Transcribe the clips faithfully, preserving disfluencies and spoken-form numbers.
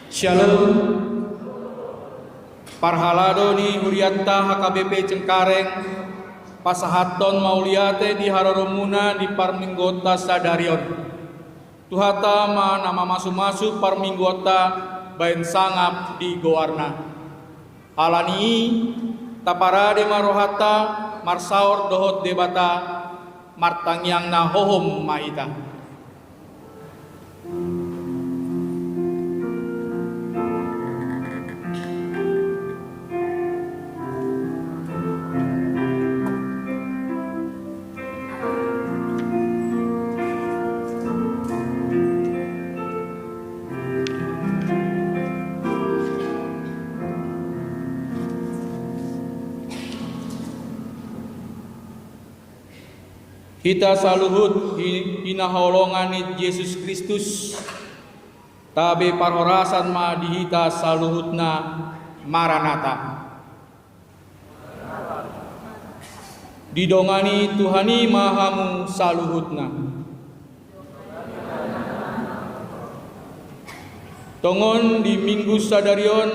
Syalom. Parhalado ni hurianta H K B P Cengkareng, pasahathon mauliate di haroromuna di parmingguonta sadari on. Tuhanta ma na mamasumasu parmingguonta baen sangap di goarna. Ala ni i, taparade ma rohanta marsaor dohot Debata, martangiang na hohom ma hita. Hita saluhut hi-, hinaholongan ni Jesus Kristus, tabe parhorasan ma di hita saluhutna. Maranata. Didongani Tuhan i ma hamu saluhutna. Tongon di Minggu sadari on,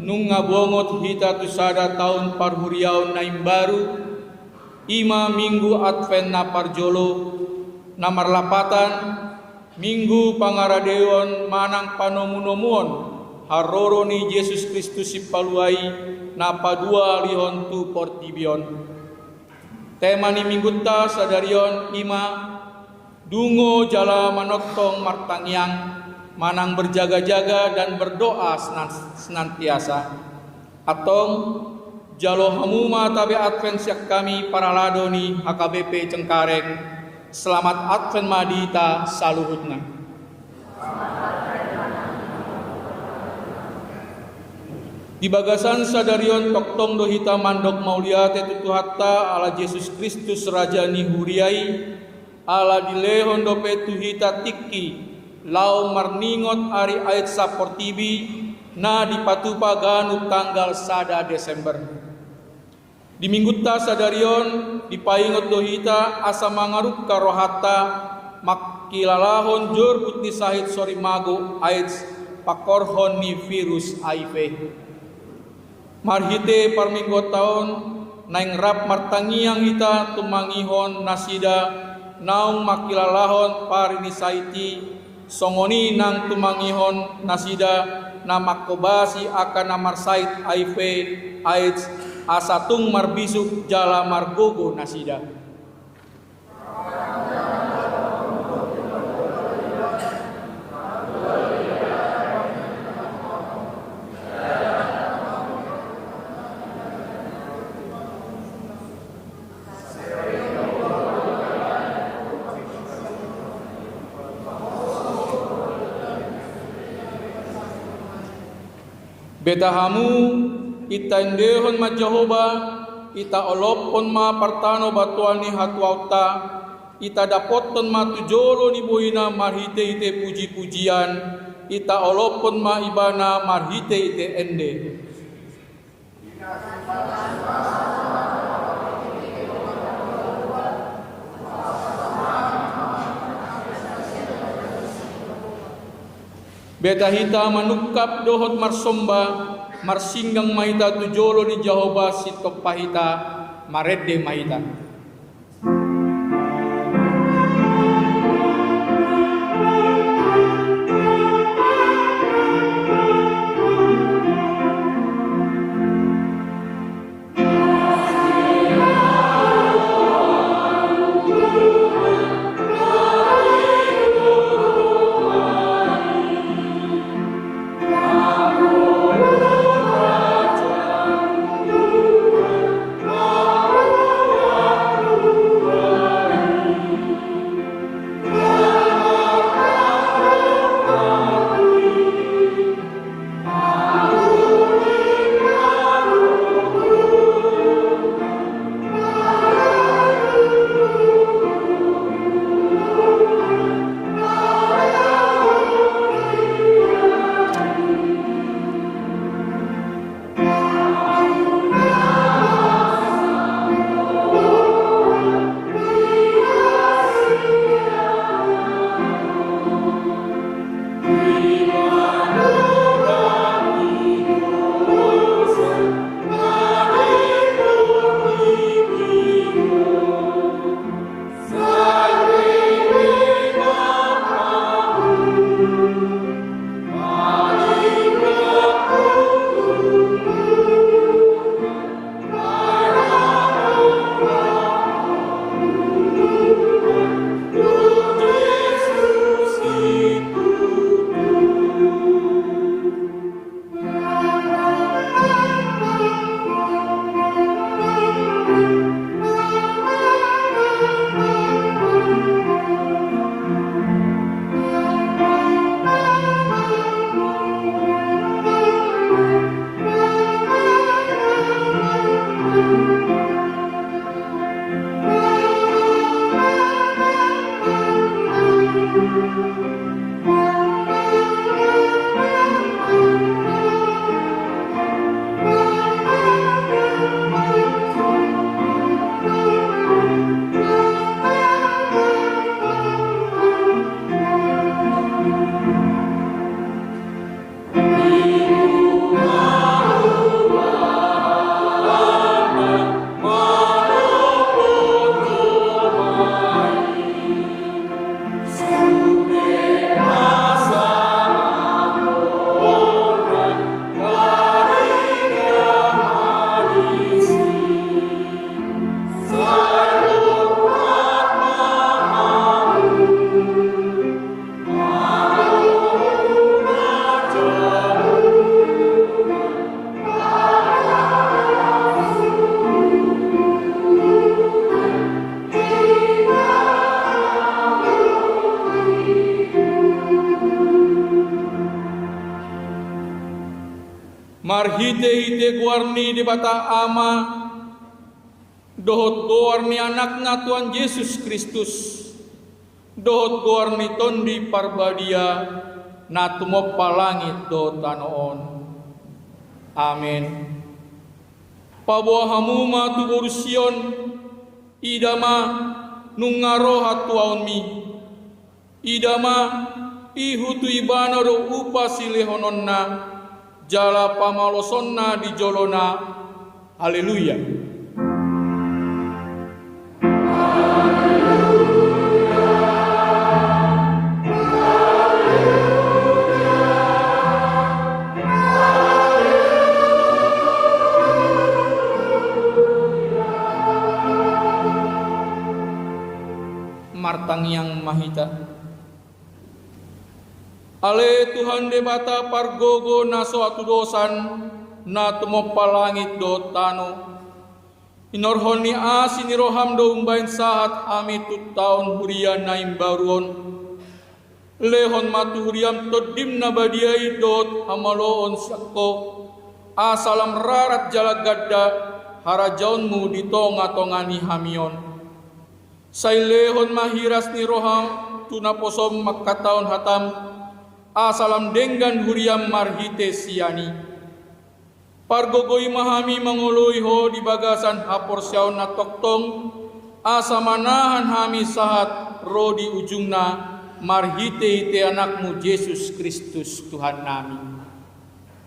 nunga bongot hita tu sada taon parhuriaon na imbaru, i ma Minggu Advent na parjolo, na marlapatan Minggu Pangaradeon manang panomunomuon haroro ni Jesus Kristus Sipalua i na paduahalihon tu portibi on. Tema ni Minggunta sadari on i ma dungo jala manongtong martangiang, manang berjaga-jaga dan berdoa senan-, senantiasa. Antong, jalo hamu ma tabe Advent sian hami parhalado ni H K B P Cengkareng. Selamat Advent ma di hita saluhutna. Di bagasan sadari on tongtong do hita mandok mauliate tu Tuhanta ala Jesus Kristus Raja ni huria i, ala dilehon dope tu hita tingki laho marningot ari Aid saportibi na dipatupa ganup tanggal sada Desember. Di Minggunta sadari on dipaingot do hita asa mangarungka rohanta mangkilalahon jorbut ni sahit sorimago Aid pangkorhon ni virus H I V. Marhite parmingguonta on, naeng rap martangiang hita tumangihon nasida naung mangkilalahon pari ni sahit i, songon i nang tumangihon nasida na manghobasi angka na marsahit H I V, Aid, asa tung marbisuk jala margogo nasida. Beta hamu, ita endehon ma Jahowa, ita olophon ma partano batuan ni hatuaonta, ita dapothon ma tu jolo ni bohina marhitehite pujipujian, ita olophon ma Ibana marhitehite ende. Beta hita manungkap dohot marsomba, marsinggang ma hita tu jolo ni Jahowa sitompa hita, marende ma hita. Marhitehite goar ni Debata Ama, dohot goar ni Anakna Tuhan Jesus Kristus, dohot goar ni Tondi Parbadia, na tumompa langit dohot tano on. Amen. Paboa hamu ma tu boru Sion, ida ma, nunga ro hatuaonmi. Ida ma, ihut tu Ibana do upa silehononna, jala pamalosonna di jolona. Haleluya. Martangiang ma hita. Ale Tuhan Debata pargogo na so hatudosan, na tumompa langit dohot tano. Inorhon ni asi ni roham do umbahen sahat hami tu taon huria na imbaru on. Lehon ma tu huriam Tondim na badia i dohot hamaloon sian Ho, asa lam rarat jala ganda harajaonmu di tongatonga ni hami on. Sai lehon ma hiras ni roha tu naposom mangkatahon hatam, asa lam denggan huriam marhite sian i. Pargogoi ma hami mangoloi Ho di bagasan haporseaon na tongtong, asa manahan hami sahat ro di ujungna, marhitehite Anakmu Jesus Kristus Tuhannami.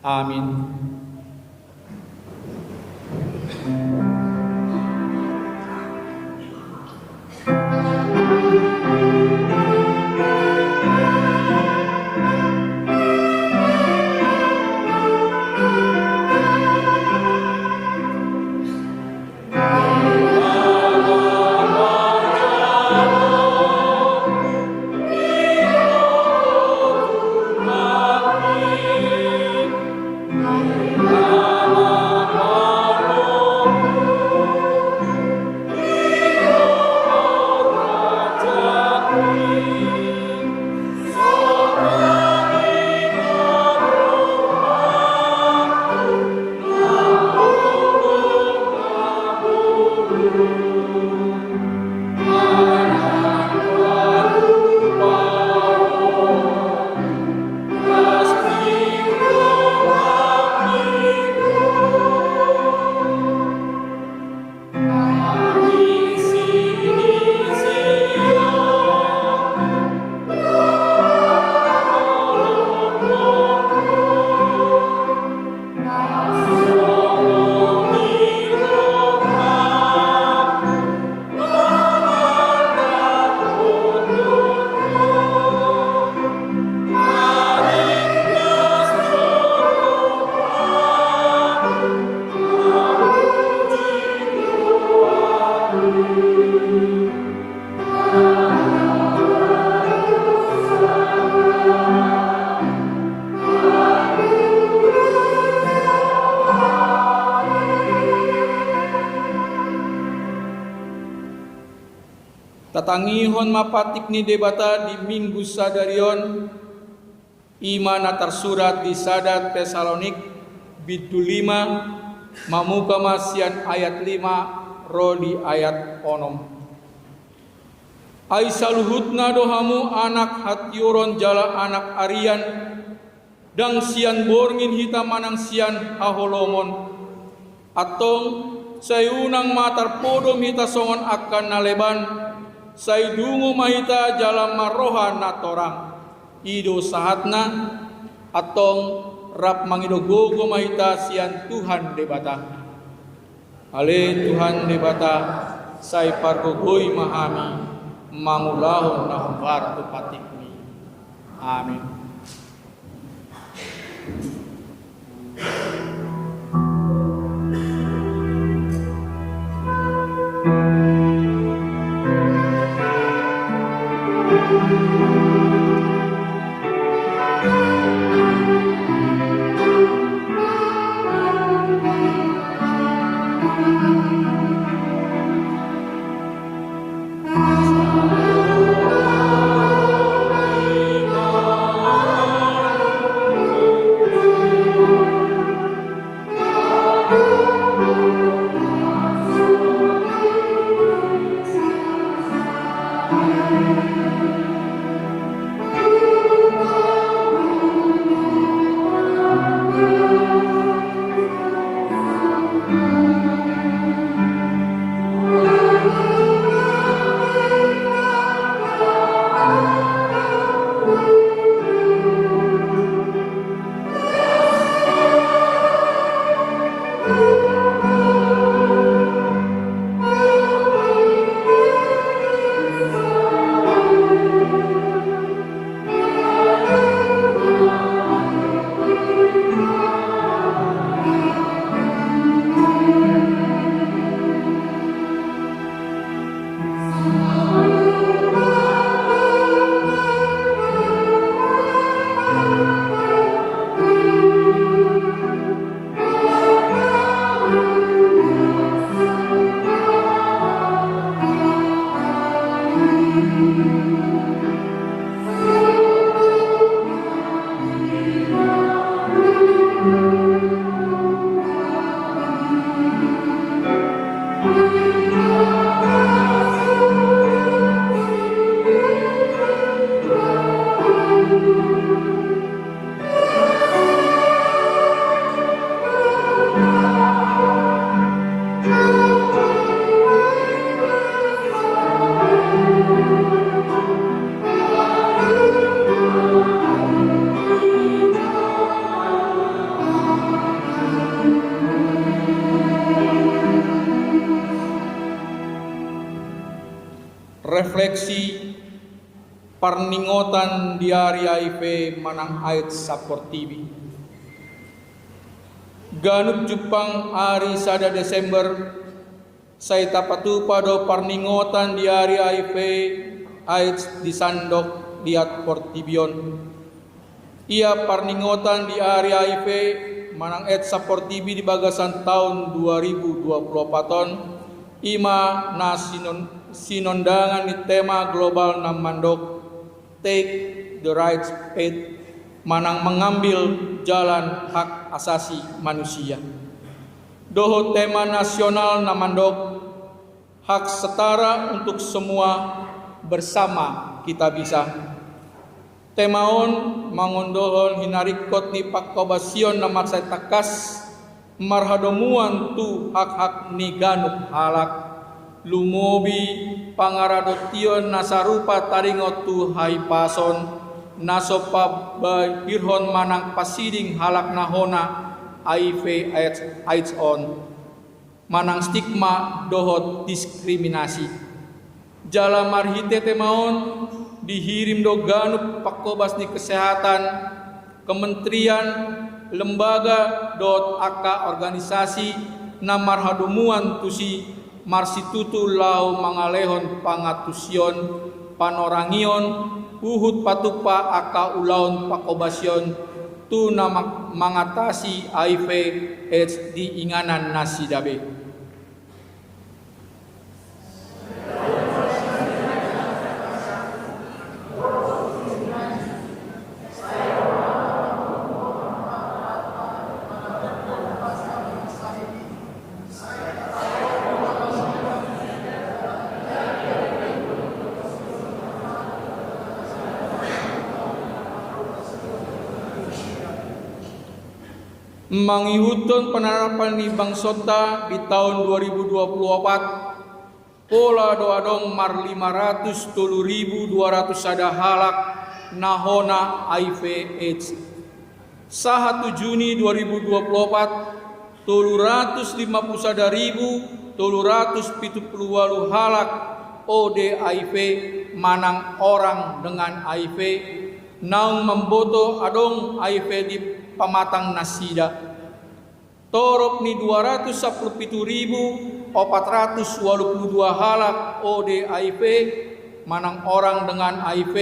Amin. Tatangihon ma patik ni Debata di Minggu sadari on, i ma na tarsurat di sada Tesalonik, bindu lima, mamuka ma sian ayat lima ro di ayat onom. Ai saluhutna do hamu anak hatiuron jala anak arian, ndang sian borngin hita manang sian haholomon. Antong, sai unang ma tarpodom hita songon angka na leban, sai dungo ma hita jala marroha na torang. I do sahatna. Antong, rap mangido gogo ma hita sian Tuhan Debata. Ale Tuhan Debata, sai pargogoi ma hami mangulahon na hombar tu patikmi. Amin. Refleksi. Parningotan di ari H I V manang AIDS saportibi. Ganup jumpang ari sada Desember, sai tapatupa do parningotan di ari H I V AIDS di sandok liat portibi on. Ia parningotan di ari H I V manang AIDS saportibi di bagasan taon dua ribu dua puluh opat on, i ma na sinon-, sinondangan ni tema global na mandok Take the Right Path, manang mengambil jalan hak asasi manusia, dohot tema nasional na mandok Hak Setara untuk Semua, Bersama Kita Bisa. Tema on mangondohon hinaringkot ni pangkobasion na mansai tangkas marhadomuan tu hak-hak ni ganup halak. Lumobi pangaradotion na sarupa taringot tu hahipason, na so pabahirhon manang pasiding halak na hona H I V AIDS on, manang stigma dohot diskriminasi. Jala marhite tema on dihirim do ganup pangkobas ni kesehatan, kementerian, lembaga dohot angka organisasi na marhadomuan tusi marsitutu laho mangalehon pangantusion, panorangion, huhut patupa angka ulaon pangkobasion tu na ma-, mangatasi H I V AIDS di inganan nasida be. Mangihuthon panarapan ni bangsonta di taon dua ribu dua puluh opat, pola do adong marlima ratus tolu ribu dua ratus sada halak na hona H I V AIDS. Sahat tu Juni dua ribu dua puluh opat, tolu ratus lima puluh sada ribu tolu ratus pitu puluh ualu halak O D H I V manang orang dengan H I V naung mamboto adong H I V di pamatang nasida. Torop ni dua ratus sampulu pitu ribu opat ratus ualu puluh dua halak O D H I V manang orang dengan H I V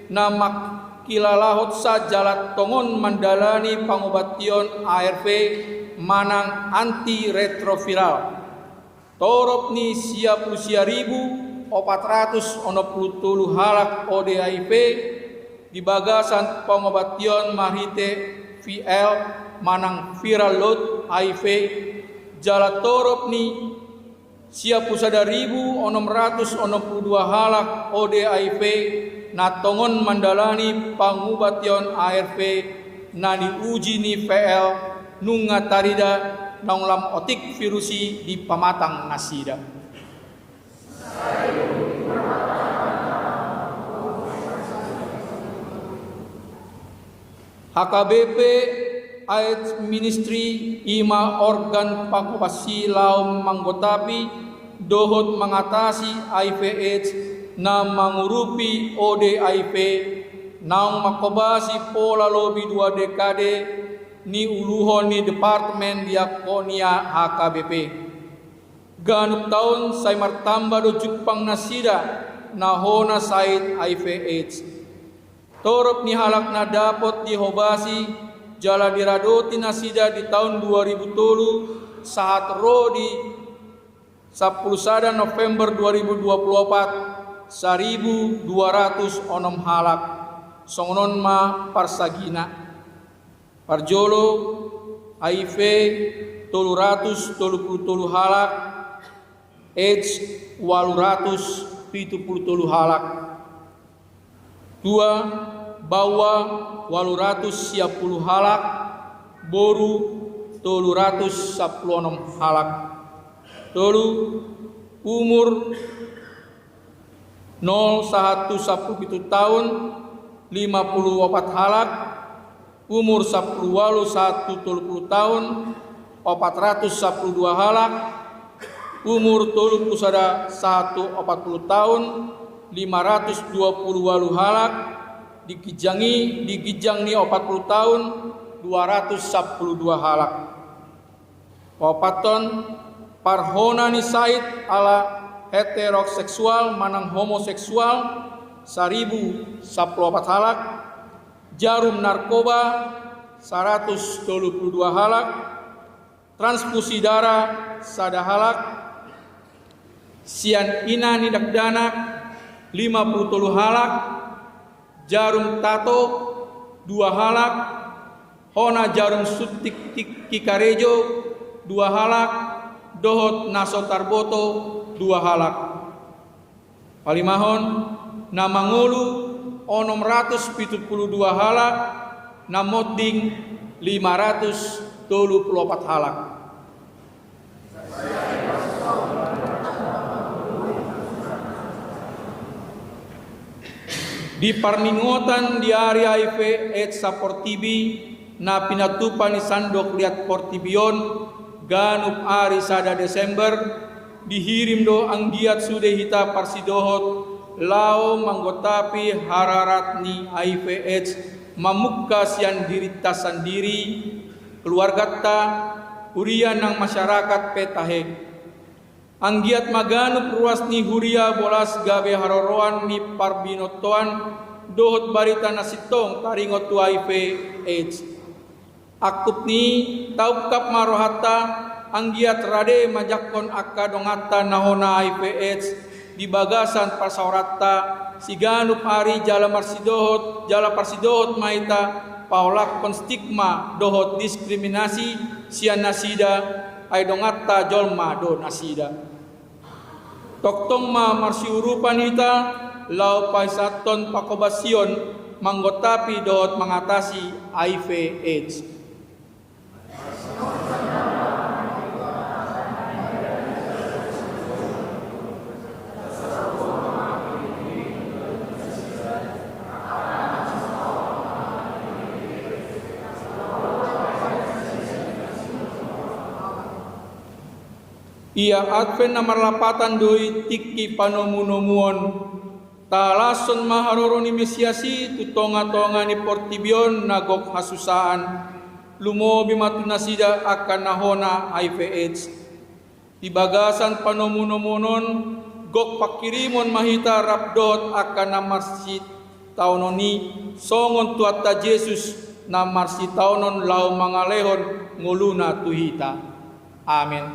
na mangkilalahonsa jala tongon mandalani pangobation A R V manang antiretroviral. Torop ni sia pulu sia ribu opat ratus onom pulu tolu halak O D H I V di bagasan pangobation marhite V L manang viral load H I V, jala torop ni sia pulu sada ribu onom ratus onom pulu dua halak O D H I V na tongon mandalani pangobation A R V na niuji ni V L nunga tarida naung lam otik virus i di pamatang nasida. H K B P AIDS Ministry i ma organ pangobasi laho manggotapi dohot mangatasi H I V AIDS na mangurupi O D H I V naung mangkobasi pola lobi dua dekade niuluhon ni Departemen Diakonia H K B P. Ganup taon sai martamba do jumpang nasida na hona sahit H I V AIDS. Torop ni halak na dapot dihobasi jala diradoti nasida di taon dua ribu tolu sahat ro di sampulu sada November dua ribu dua puluh opat, saribu dua ratus onom halak. Songon on ma parsagina. Parjolo, H I V tolu ratus tolu pulu tolu halak, AIDS ualu ratus pitu pulu tolu halak. Dua, baoa ualu ratus sia pulu halak, boru tolu ratus sampulu onom halak. Tolu, umur nol sahat tu sampulu pitu taon, lima pulu opat halak, umur sampulu ualu sahat tu tolu pulu taon, opat ratus sampulu dua halak, umur tolu pulu sada sahat tu opat pulu taon, lima ratus dua pulu ualu halak, di ginjang i, di ginjang ni opat pulu taon, dua ratus sampulu dua halak. Paopathon, parhona ni sahit ala heteroseksual manang homoseksual, saribu sampulu opat halak, jarum narkoba, saratus tolu pulu dua halak, transfusi darah, sada halak, sian ina ni dakdanak, lima pulu tolu halak, jarum tato, dua halak, hona jarum suntik tikki karejo, dua halak, dohot na so tarboto, dua halak. Palimahon, na mangolu, onom ratus pitu pulu dua halak, na monding, lima ratus tolu pulu opat halak. Di parningotan di ari H I V AIDS saportibi na pinatupa ni Sandok Liat Portibi on, ganup ari sada Desember, dihirim do anggiat sude hita parsidohot laho manggotapi hararat ni H I V AIDS mamungka sian dirinta sandiri, keluarganta, huria nang masyarakat pe tahe. Anggiat ma ganup ruas ni huria bolas gabe haroroan ni parbinotoan dohot barita na sintong taringot tu H I V AIDS. Angkup ni i, taungkap ma rohanta, anggiat rade manjangkon angka donganta na hona H I V AIDS di bagasan parsaoranta siganup ari jala marsidohot, jala parsidohot ma hita paolakkon stigma dohot diskriminasi sian nasida, ai donganta jolma do nasida. Tongtong ma marsiurupan hita laho paisaathon panghobasion manggotapi dohot mangatasi H I V AIDS. Ia Advent na marlapatan do i tingki panomunomuon. Talashon ma haroro ni Mesias i tu tongatonga ni portibi on na gok hasusaan. Lumobi ma tu nasida angka na hona H I V AIDS. Di bagasan panomunomuon on, gok panghirimon ma hita rap dohot angka na marsitaonon i, songon Tuhanta Jesus na marsitaonon laho mangalehon ngoluna tu hita. Amen.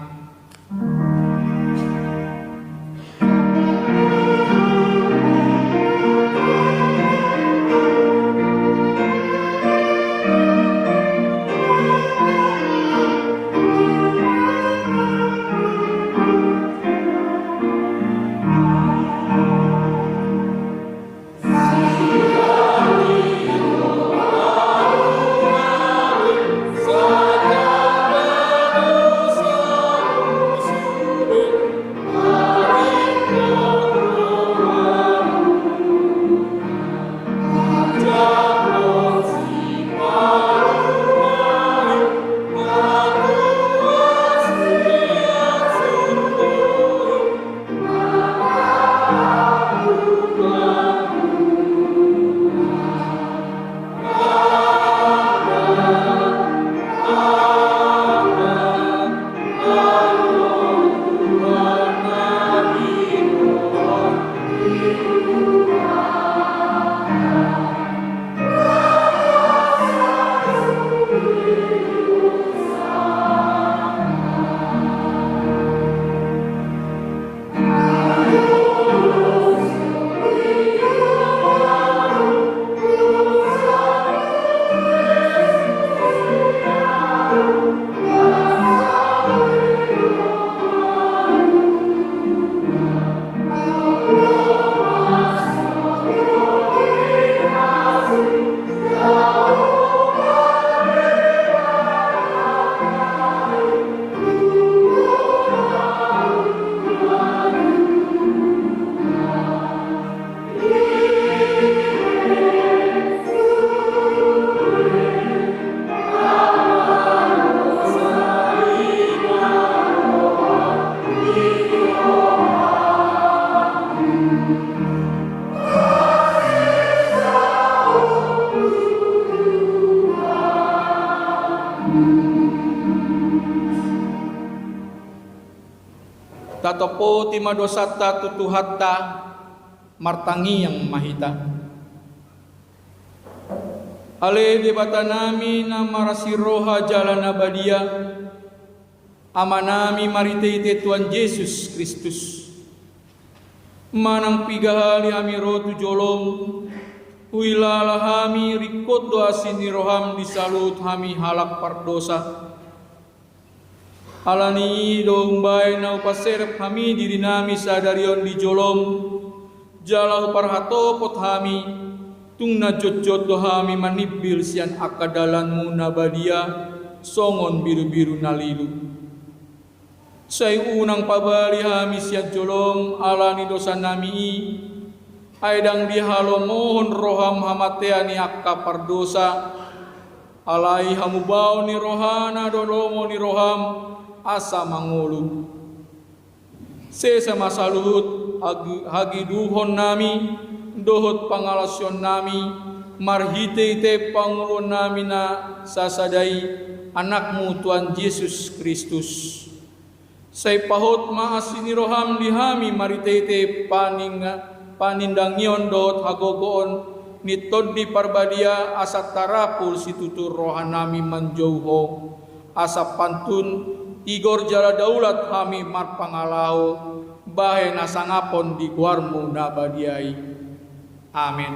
Tatopoti ma dosanta tu Tuhanta, martangiang ma hita. Ale Debatanami na marasi roha jala na badia, Amanami marhitehite Tuhan Jesus Kristus. Manang piga hali hami ro tu jolom, huhilala hami ringkot do asi ni roham di saluhut hami halak pardosa. Ala ni i do umbaen na hupaserep hami dirinami sadari on di jolom, jala huparhatopot hami, tung na jotjot do hami manimbil sian angka dalanmu na badia, songon birubiru na lilu. Sai unang pabali hami sian jolom ala ni dosanami i, ai ndang dihalomohon roham hamatean ni angka pardosa, alai hamubaon ni rohana do lomo ni roham asa mangolu. Sesa ma saluhut hagi-, hagiduhonnami, dohot pangalaosionnami, marhitehite pangoluonnami na sasada i, Anakmu Tuhan Jesus Kristus. Sai pahot ma asi ni roham di hami marhitehite paninga-, panindangion dohot hagogoon ni Tondi Parbadia asa tarapul situtu rohanami manjou Ho. Asa pantun, tigor jala daulat hami marpangalaho, bahen hasangapon di goarmu na badia i. Amen.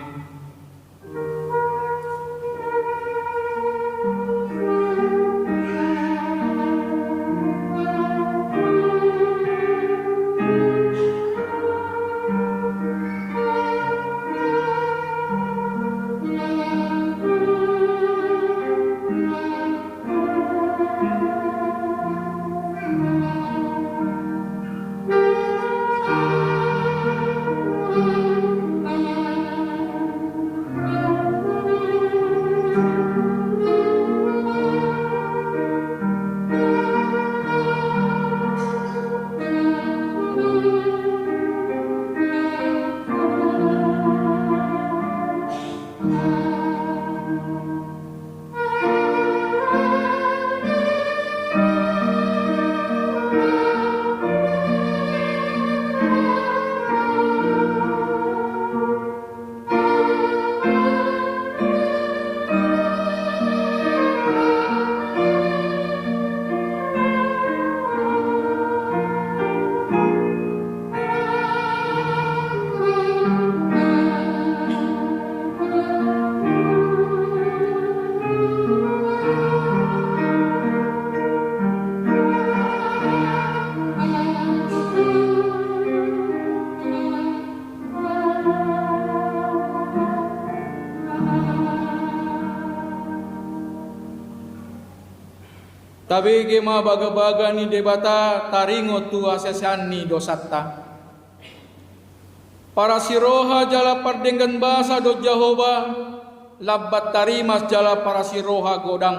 Tabege ma bagabaga ni Debata taringot tu hasesean ni dosanta. Parasiroha jala pardenggan basa do Jahowa, lambat tarimas jala parasiroha godang.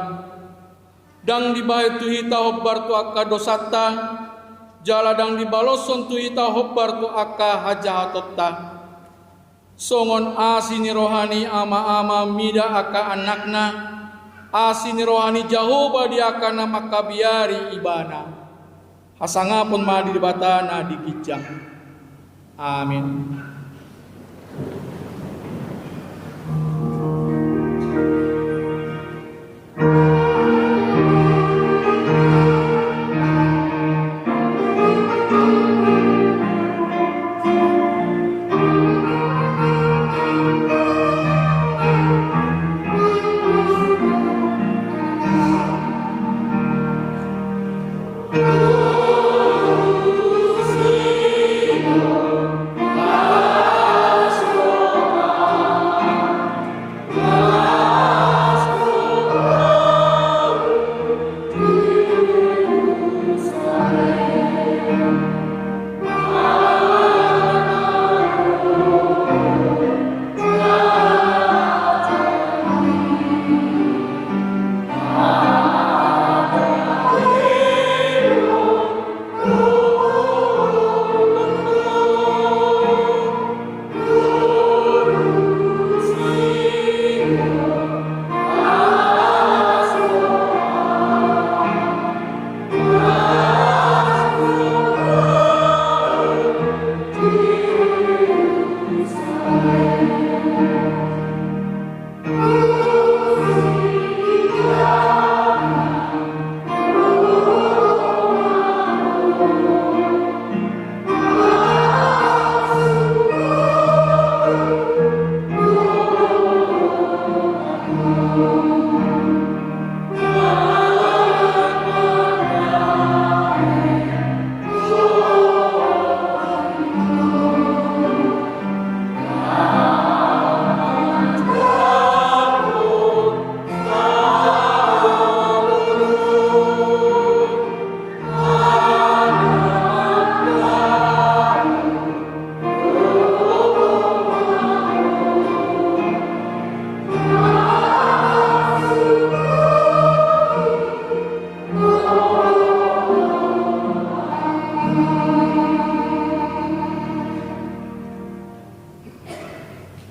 Ndang dibahen tu hita hombar tu angka dosanta, jala ndang dibaloshon tu hita hombar tu angka hajahatonta. Songon asi ni roha ni ama-ama mida angka anakna, asi ni roha ni Jahowa di angka na mangkabiari Ibana. Hasangapon ma di Debata na di ginjang. Amin.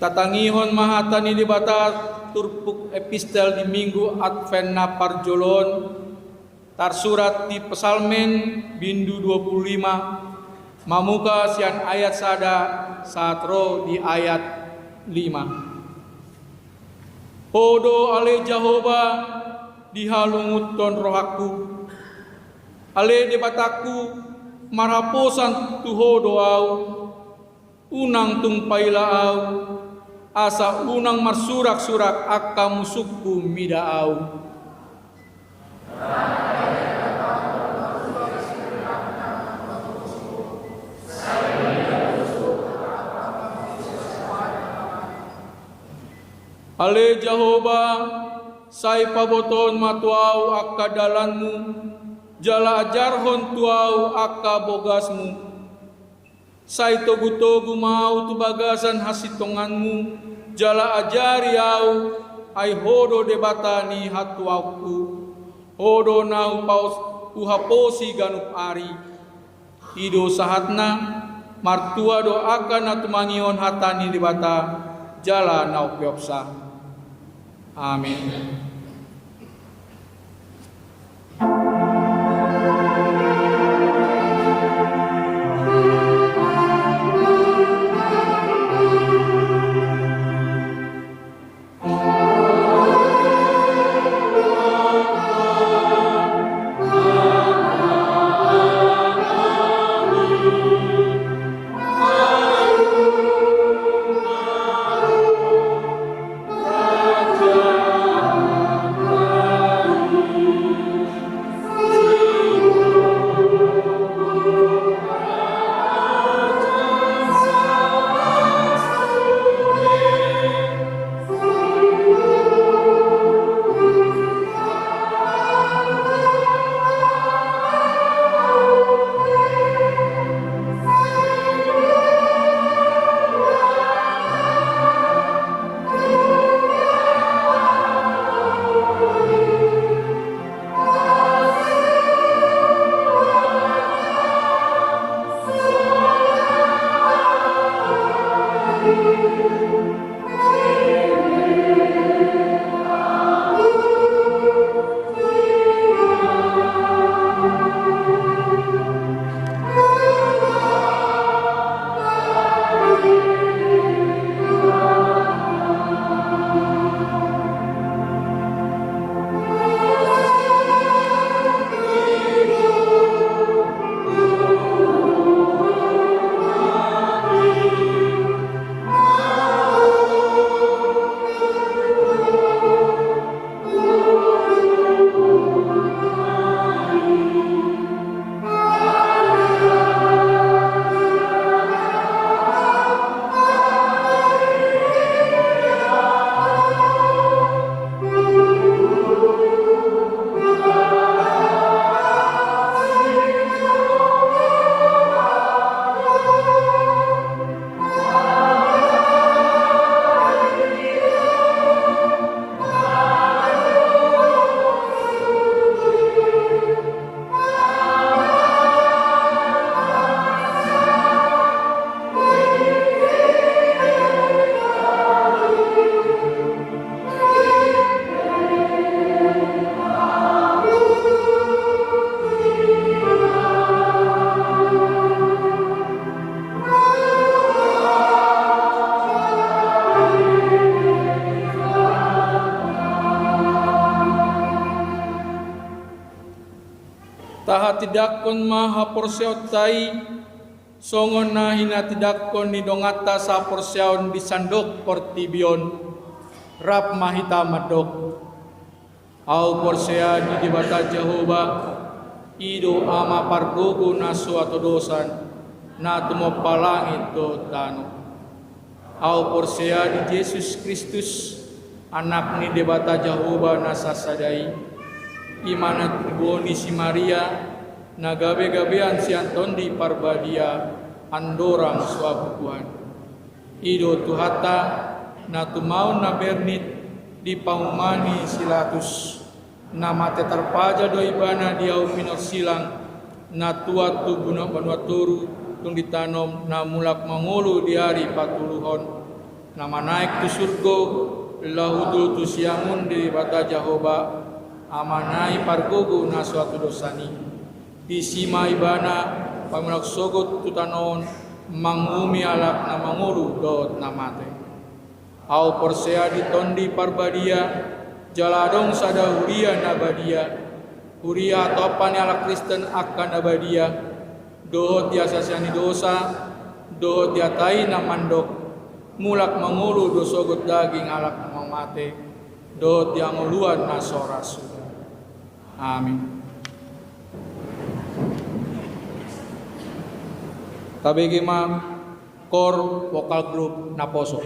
Tatangihon ma hata ni Debata, turpuk epistel di Minggu Advent na parjolo on, tarsurat di Psalmen bindu dua puluh lima, mamuka sian ayat sada sahat ro di ayat lima. Ho do ale Jahowa dihalungunhon rohangku. Ale Debatangku, marhaposan tu Ho do ahu. Unang tung paila ahu, asa unang marsurak-surak angka musungku mida ahu. Ale Jahowa, sai pabotohon ma tu ahu angka dalanmu, jala ajarhon tu ahu angka bogasmu. Sai togu-togu ma ahu tu bagasan hasintonganmu, jala ajari ahu, ai Ho do Debata ni hatuaonku. Ho do na hupaos-, huhaposi ganup ari. I do sahatna, martua do angka na tumangihon hata ni Debata. jala na umpeopsa. Amin. Tahatindangkon ma haporseaonta i, songon na hinatindangkon ni donganta saporseaon di sandok portibi on. Rap ma hita mandok: Ahu porsea di Debata Jahowa, i do Ama pargogo na so hatodosan, na tumompa langit dohot tano. Ahu porsea di Jesus Kristus, Anak ni Debata Jahowa na sasada i, i ma na tinubuhon ni si Maria, na gabegabean sian Tondi Parbadia, andorang so habutuhan. I do Tuhanta, na tumaon na bernit di pahuma ni si Latus, na mate tarpaja do Ibana di ahu pinorsilang, na tuat tu banua, banua toru, tung ditanom, na mulak mangolu di ari patoluhon, na manaek tu surgo, laho tutu siamun di Debata Jahowa, Amana i pargogo na so hatodosan i. Disi ma Ibana pamulak sogot tu tano on, manguhumi halak na mangolu dohot na mate. Ahu porsea di Tondi Parbadia, jala adong sada huria na badia, huria hatompa ni halak Kristen angka na badia, dohot di hasesaan ni dosa, dohot di hata i na mandok: Mulak mangolu do sogot daging halak na mate, dohot di hangoluan na so ra suda. Amin. Tabege ma kor vokal grup Naposo.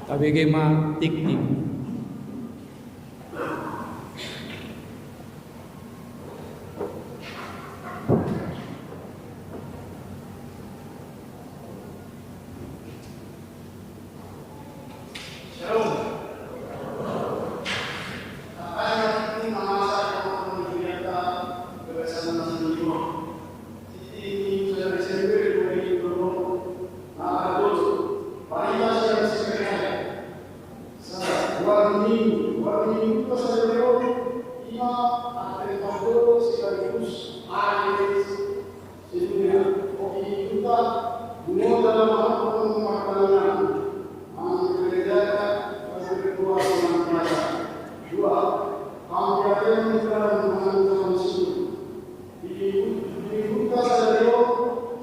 Tabege ma tingting. Shalom. Tapaja tingting na masa di tengah-tengah ni hurianta, kebiasaan na seni dua. Tingting ni sada Desember dua ribu dua puluh, na parjolo, barita sian si Mikael. Sada, warning, warning tu sadari on, ima, Advent parjolo sekaligus akhir sedunia. Oke, kita, dua dalam apa pertanyaan. Manang gereja, berdoa senantiasa. Dua, hamu yakin dalam menantikan Yesus. Di, di Lukas sada,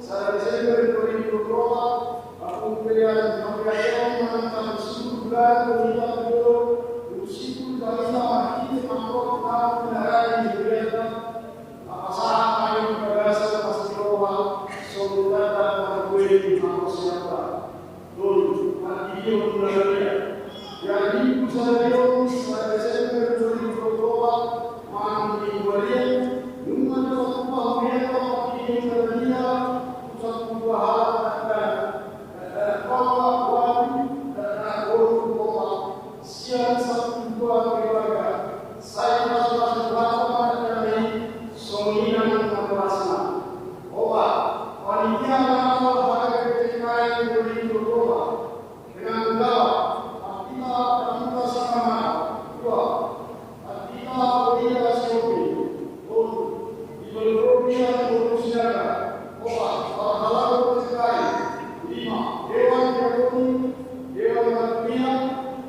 sada Desember dua ribu dua puluh empat, aku pilihan, aku pilihan menantikan Yesus, bulan, bulan, bulan, Yesus, bulan, bulan, Apa sahat ahu di bagasan pasti roha, songon tanda pangkuei di hapos siapa. Tolu, martirion na badia. Jadi, Minggu sadari on, sada Desember dua ribu dua puluh empat, manang Minggu badia, nunga dipatupa hurianta martirion na badia, tu sampulu dua halak dakdanak. Dakdanak Paula, Wadu, dakdanak Golu, Paula. Sian sampulu dua keluarga, sai pasu-pasu Tuhanta ma hami, songon i nang na borasna. Opat, panitia Natal H K B P C K M dua ribu dua puluh empat, dengan gawa, Pandita Pramuka Sikamara. Dua, Pandita Boria Sihombing. Tolu, Ibal Robi Sihombing Siaga. Opat, Parhalado P C K I. Lima, Dewan Diakoni, Dewan Diakonia,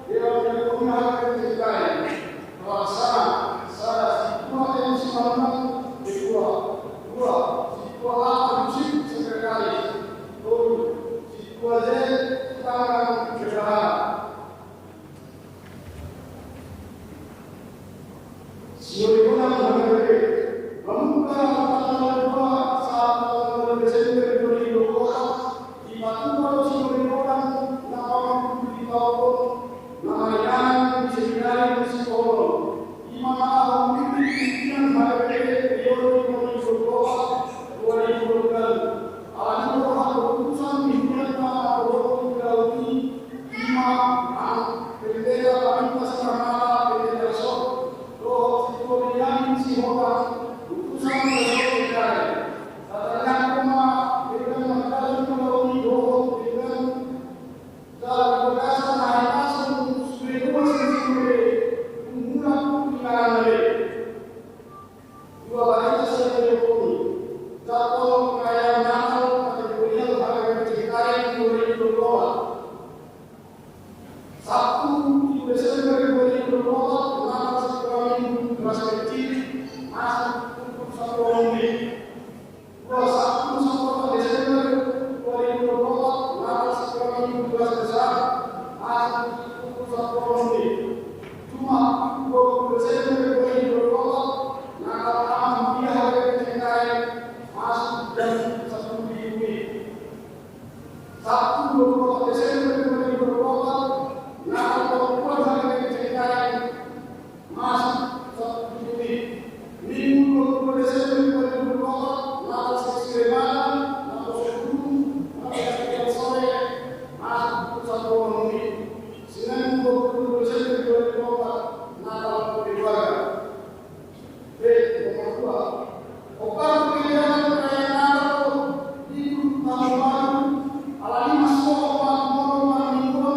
Dewan Diakonia H K B P C K I. Pelaksana, sada, Sintua M Simanungan, ketua. Dua, Sintua A Agus, sekretaris. Tolu, Sintua J Sitanggang, bendahara. Sioloi godang H K B P, mamungka tanggal dua sahat tanggal dua Desember dua ribu dua puluh empat, dipatupa do sioloi godang na pamantudu di taon on, na maringanan di seminari Sipohonon. Ima na hahonongi pimpinan H K B P periode dua ribu dua puluh empat dua ribu dua puluh lima. Alani roha keputusan di hurianta na dohot di taon i, ima, anu, Pendeta Panita Simarmata, Pendeta Resort, dohot Sintua Benyamin Sihotang, utusan Resort P K R. Tatangihon ma denggan mardalan tu taon i dohot denggan jala di bagasan hahipason, sude dua sensibule, mulak tu inganan na be. Dua, barita sian Diakoni. Jadwal perayaan Natal kategorial H K B P C K M dua ribu dua puluh empat. Sabtu, tujuh Desember dua ribu dua puluh empat, Natal Sakramen Gelas Kecil, masuk pukul satu menit. Dua, Sabtu, satu Desember dua ribu dua puluh empat, Natal Sakramen Gelas Besar, masuk pukul satu menit. Jumat, dua puluh Desember dua ribu dua puluh empat, Natal Amang Pia H K B P C K M, masuk jam satu menit. Sabtu, dua puluh empat Desember dua ribu dua puluh empat, Natal Pakuan H K B P C K M, masuk satu menit. Minggu, dua puluh Desember dua ribu dua puluh empat, Natal Seksi Remaja, Natal Sudung, Natal Seksi Sore, masuk satu menit. Senin, dua puluh Desember dua ribu dua puluh empat, Natal Keluarga. Be, nomor dua. Opat kegiatan perayaan Natal di tahun baru, alani masuk opat nomor, opat minggu,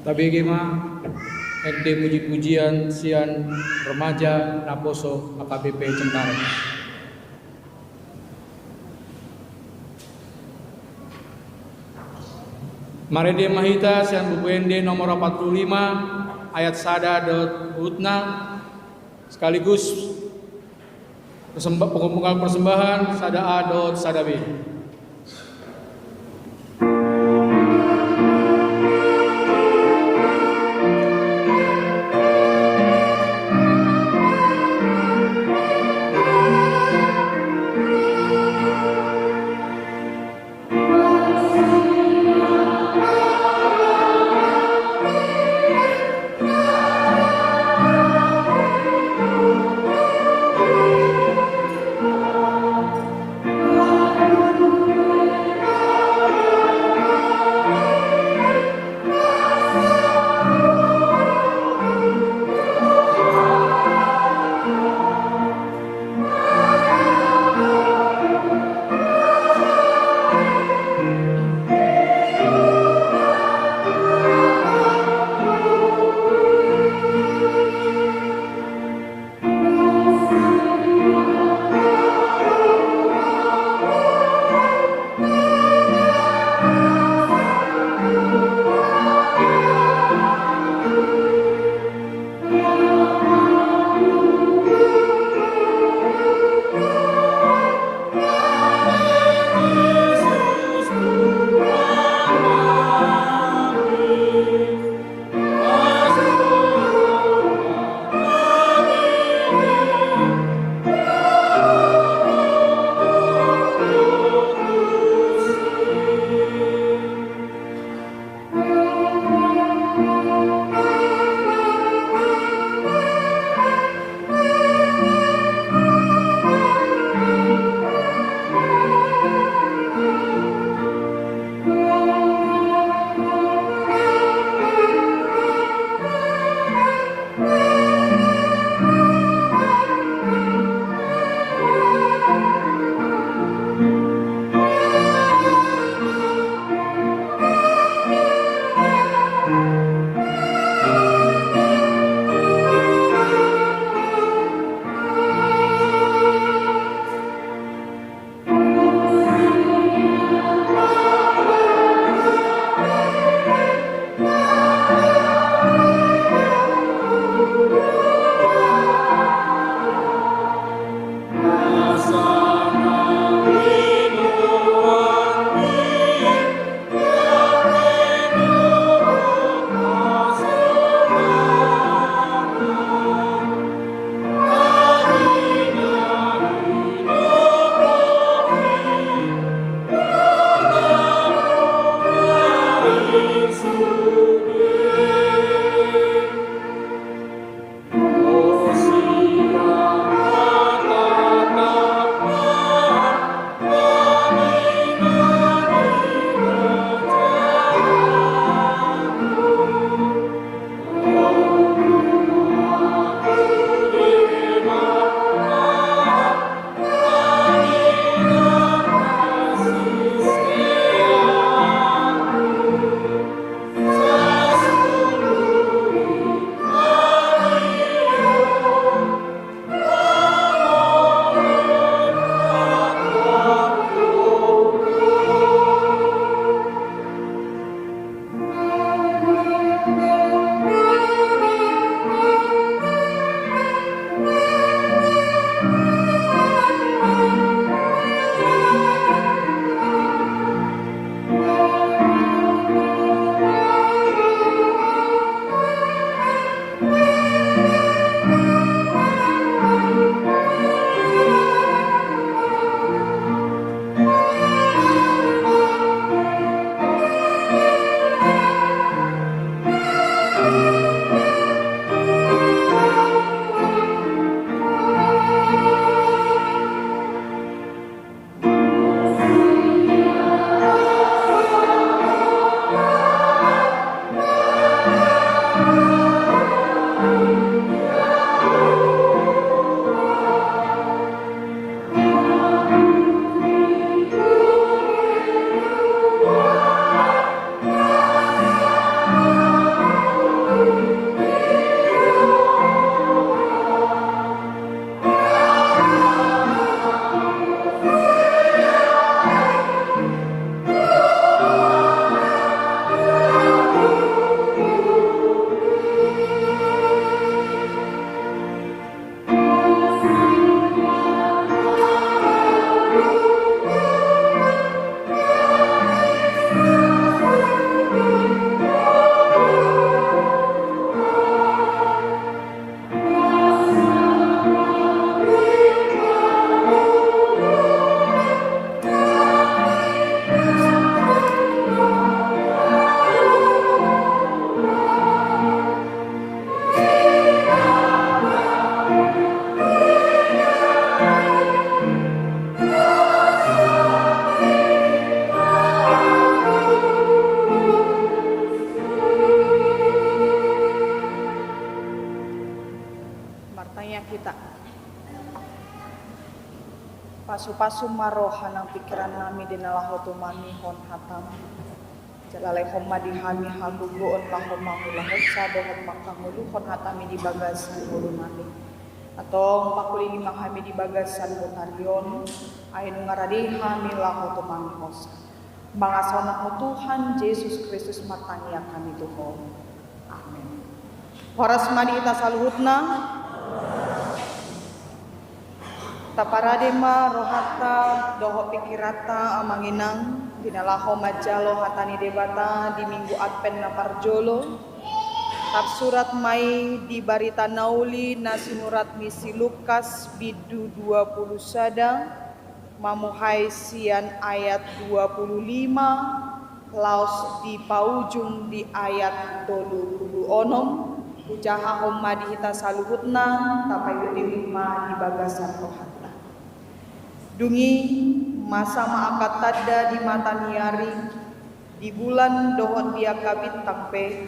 Tabege ma ende puji-pujian sian remaja naposo H K B P Cengkareng. Marende ma hita sian Buku Ende nomor opat pulu lima, ayat sada dohot huhutna, sekaligus persemba-, pengumpulan persembahan sada A dohot sada B. Pasupasu ma roha nang pingkiran nami di na laho tumangihon hataM. Jala lehon ma di hami hagogoon laho mangulahonsa dohot mangkangoluhon hataMi di bagasan ngolu nami. Antong pangkulingi ma hami di bagasan botari on, ai nunga rade hami laho tumangihonsa. Mangasa on Ho Tuhan Jesus Kristus martangiang hami tu Ho. Amen. Horas ma di hita saluhutna. Taparade ma rohanta dohot pingkiranta amang inang di na laho manjalo hata ni Debata di Minggu Advent na parjolo. Tarsurat ma i di Barita Nauli na sinurat ni si Lukas, bindu dua pulu sada, mamuhai sian ayat dua pulu lima laos di paujung di ayat tolu pulu onom. Hujahahon ma di hita saluhutna, tapaihut-ihut ma di bagasan rohanta. Dung i, masa ma angka tanda di mata ni ari, di bulan dohot di angka bintang pe,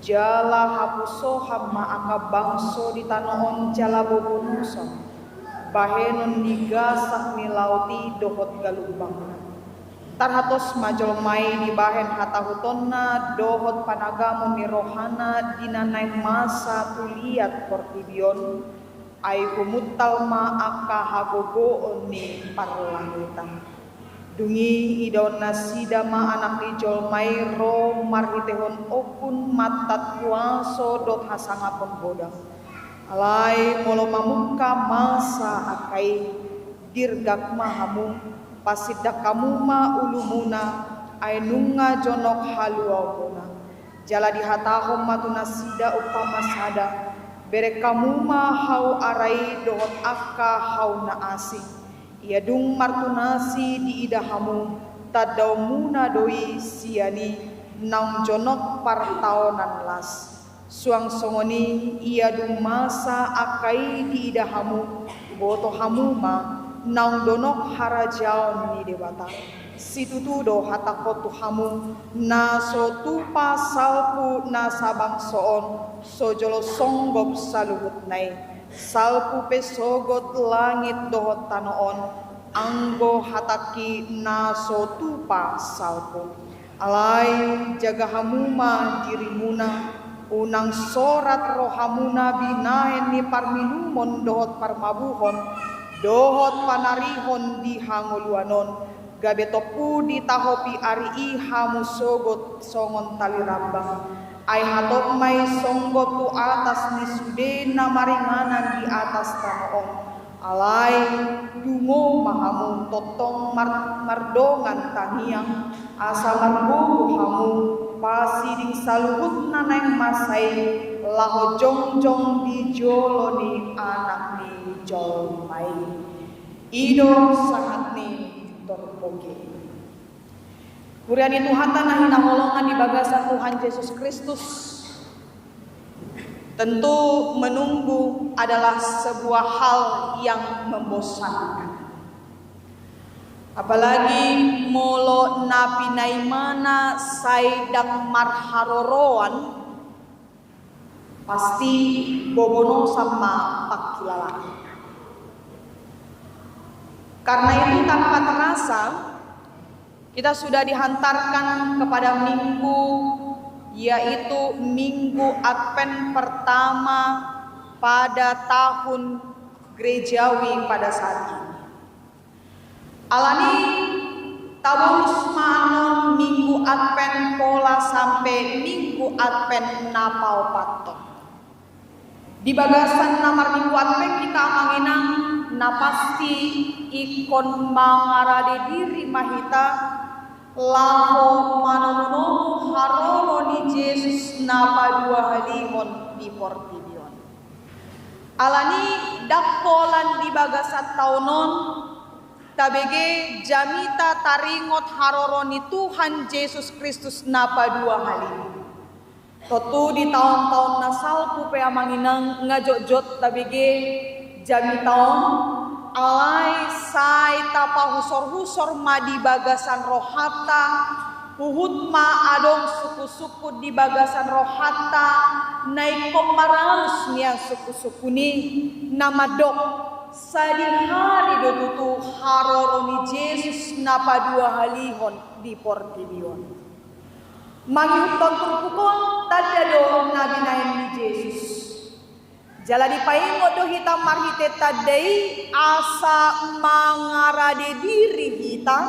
jala hapusohon ma angka bangso di tano on jala bobonoson bahenon ni gasak ni laut i dohot galumbangna. Tarhatos ma jolma i dibahen hatahutonna dohot panagamon ni rohana di na naeng masa tu liat portibi on, ai humuntal ma angka hagogoon ni parlangitan. Dung i idaon nasida ma Anak ni jolma i ro marhitehon ombun mantat kuaso dohot hasangapon godang. Alai molo mamungka masa angka i, dirgak ma hamu, pasindang hamu ma ulumuna, ai nunga jonok haluaonmuna. Jala dihatahon ma tu nasida umpama sada: Bereng hamu ma hau ara i dohot angka hau na asing. Ia dung martunas i diida hamu, tandaonmuna do i sian i naung jonok partaonan las. Suang songon i, ia dung masa angka i diida hamu, boto hamu ma naung donok harajaon ni Debata. Situtu do hatangkon tu hamu, na so tupa salpu na sabangso on, so jolo songgop saluhutna i. Salpu pe sogot langit dohot tano on, anggo hatangki na so tupa salpu. Alai jaga hamu ma dirimuna, unang sorat rohamuna binahen ni parminumon dohot parmabuhon, dohot panarihon di hangoluan on, gabe tompu ditahopi ari i hamu sogot songon tali rambang. Ai hatop ma i songgop tu atas ni sude na maringanan di atas tano on. Alai dungo ma hamu tongtong mar-, mardongan tangiang, asa margogo hamu pasiding saluhut na naeng masa i, laho jongjong di jolo ni Anak ni jolma i. I do sahat ni torop oge. Huria ni Tuhanta na hinaholongan di bagasan Tuhan Jesus Kristus, tentu menunggu adalah sebuah hal yang membosankan. Apalagi molo na pinaimana sai ndang marharoroan, pasti bobonosan ma pangkilalaan. Karena itu, tanpa terasa, kita sudah dihantarkan kepada minggu, yaitu Minggu Advent pertama pada tahun gerejawi pada saat ini. Alani, tabolus ma annon Minggu Advent pola sampe Minggu Advent na paopathon. Di bagasan na marminggu Advent hita, amang inang, na pasti ingkon mangarade diri ma hita laho manomunomu haroro ni Jesus na paduahalihon di portibi on. Alani, ndang holan di bagasan taon on tabege jamita taringot haroro ni Tuhan Jesus Kristus na paduahalihon. Tontu di taon-taon na salpu pe, amang inang, nga jotjot tabege jamita on, alai sai tapahusor-husor ma di bagasan rohanta, huhut ma adong sungkun-sungkun di bagasan rohanta na ingkon maralus nian sungkun-sungkun i, na mandok: Sadihari do tutu haroro ni Jesus na paduahalihon di portibi on. Mangihuthon turpuk on tanda do na binahen ni Jesus. Jala dipaingot do hita marhite tanda i asa mangarade diri hita,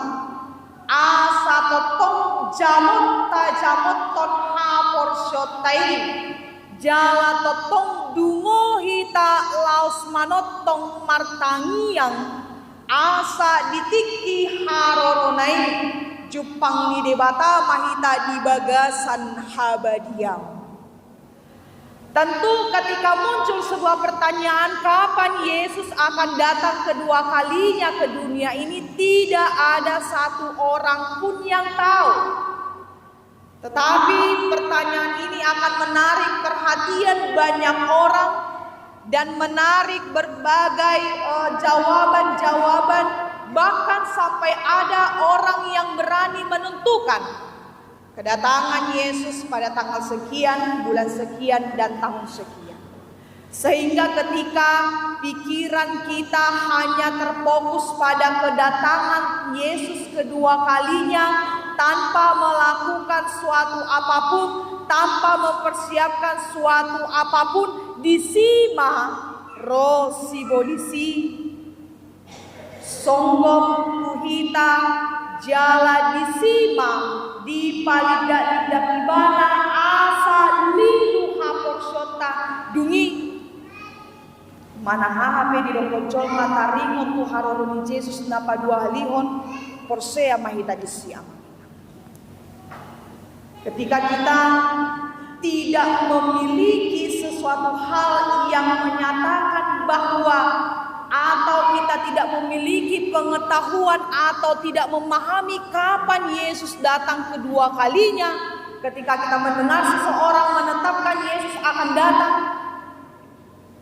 asa tongtong jamot tajamothon haporseaonta i. Jala tongtong dungo hita laos manongtong martangiang, asa di tingki harorona i jumpang ni Debata ma hita di bagasan habadiaon. Tentu ketika muncul sebuah pertanyaan kapan Yesus akan datang kedua kalinya ke dunia ini, tidak ada satu orang pun yang tahu. Tetapi pertanyaan ini akan menarik perhatian banyak orang dan menarik berbagai eh, jawaban-jawaban, bahkan sampai ada orang yang berani menentukan kedatangan Yesus pada tanggal sekian, bulan sekian, dan tahun sekian. Sehingga ketika pikiran kita hanya terfokus pada kedatangan Yesus kedua kalinya tanpa melakukan suatu apapun, tanpa mempersiapkan suatu apapun, disi ma ro sibolis i songgop tu hita, jala disi ma dipalindak-lindak ibana asa lilu haporseaonta. Dung i manang aha pe didokkon jolma taringot tu haroro ni Jesus na paduahalihon, porsea ma hita disi. Ketika kita tidak memiliki sesuatu hal yang menyatakan bahwa, atau kita tidak memiliki pengetahuan atau tidak memahami kapan Yesus datang kedua kalinya, ketika kita mendengar seseorang menetapkan Yesus akan datang,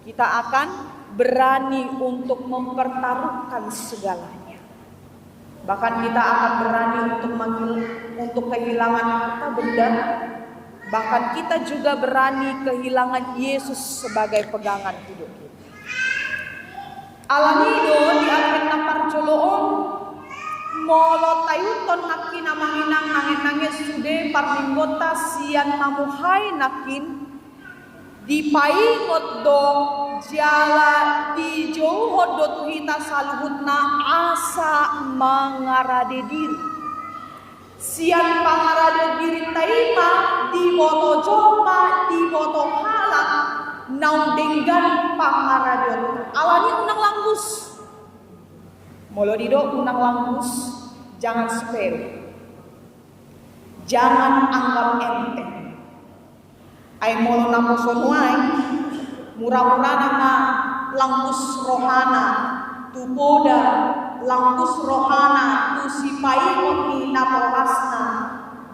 kita akan berani untuk mempertaruhkan segalanya. Bahkan kita akan berani untuk menghil- untuk kehilangan harta benda. Bahkan kita juga berani kehilangan Yesus sebagai pegangan hidup kita. Alani i do di Advent na parjolo on, molo taihuthon nangkin amang inang, nangkin nangkin sude parmingguonta sian mamuhai nangkin, dipaingot do jala dijouhon do tu hita saluhutna asa mangarade diri. Sian pangarade dirinta i ma diboto jolma, diboto halak naung denggan pangaradeon. Alani unang langgus. Molo didok unang langgus, jangan sepele. Jangan anggap enteng. Ai molo naposo nuaeng, mura-murana ma langkus rohana tu poda, langkus rohana tu sipaingot ni natorasna,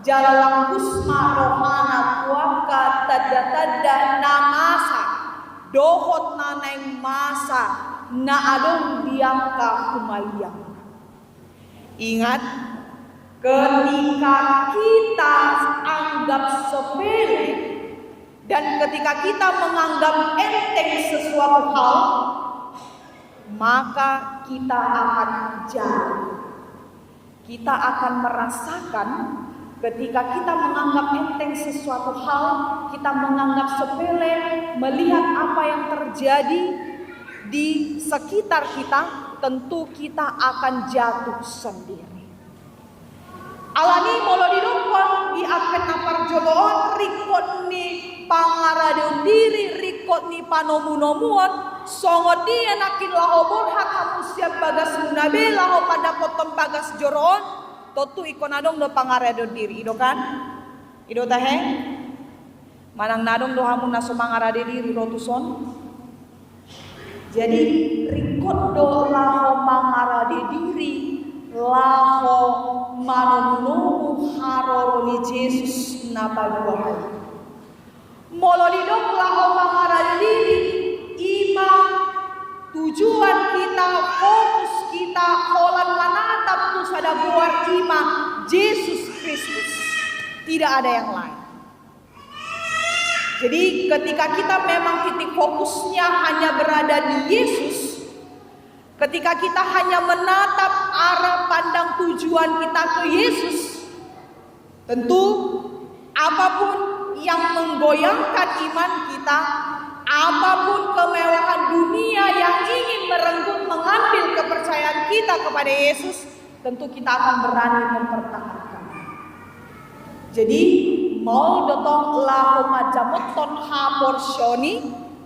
jala langkus ma rohana tu angka tanda-tanda na masa dohot na naeng masa na adong di angka humaliang. Ingat, ketika kita anggap sepele dan ketika kita menganggap enteng sesuatu hal, maka kita akan jatuh. Kita akan merasakan ketika kita menganggap enteng sesuatu hal, kita menganggap sepele, melihat apa yang terjadi di sekitar kita, tentu kita akan jatuh sendiri. Alani molo didokkon di Advent na parjolo on, ringkot ni pangaradeon diri, ringkot ni panomu-nomuon, songon dia nangkin laho borhat hamu sian bagasmuna be laho mandapothon bagas joro on, tontu ingkon adong do pangaradeon diri, i do kan? I do tahe? Manang na adong do hamu na so mangarade diri ro tuson? Jadi, ringkot do laho mangarade diri, laho manomu-nomu haroro ni Jesus na paduahali. Molo didok laho mangarade diri, i ma tujuan kita, fokus kita, holan manatap tu sada goar, i ma Jesus Kristus. Tidak ada yang lain. Jadi, ketika kita memang titik fokusnya hanya berada di Yesus, Ketika kita hanya menatap arah pandang tujuan kita ke Yesus, tentu apapun yang menggoyangkan iman kita, apapun kemewahan dunia yang ingin merenggut, mengambil kepercayaan kita kepada Yesus, tentu kita akan berani mempertahankan. Jadi, mauliate do tong laho manjamothon haporseaon i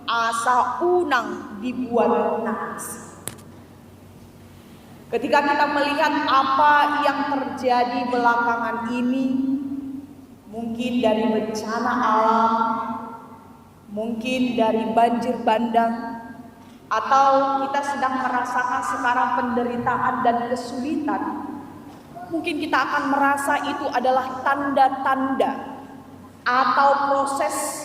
asa unang dibuat na asing. Ketika kita melihat apa yang terjadi belakangan ini, mungkin dari bencana alam, mungkin dari banjir bandang, atau kita sedang merasakan sekarang penderitaan dan kesulitan, mungkin kita akan merasa itu adalah tanda-tanda atau proses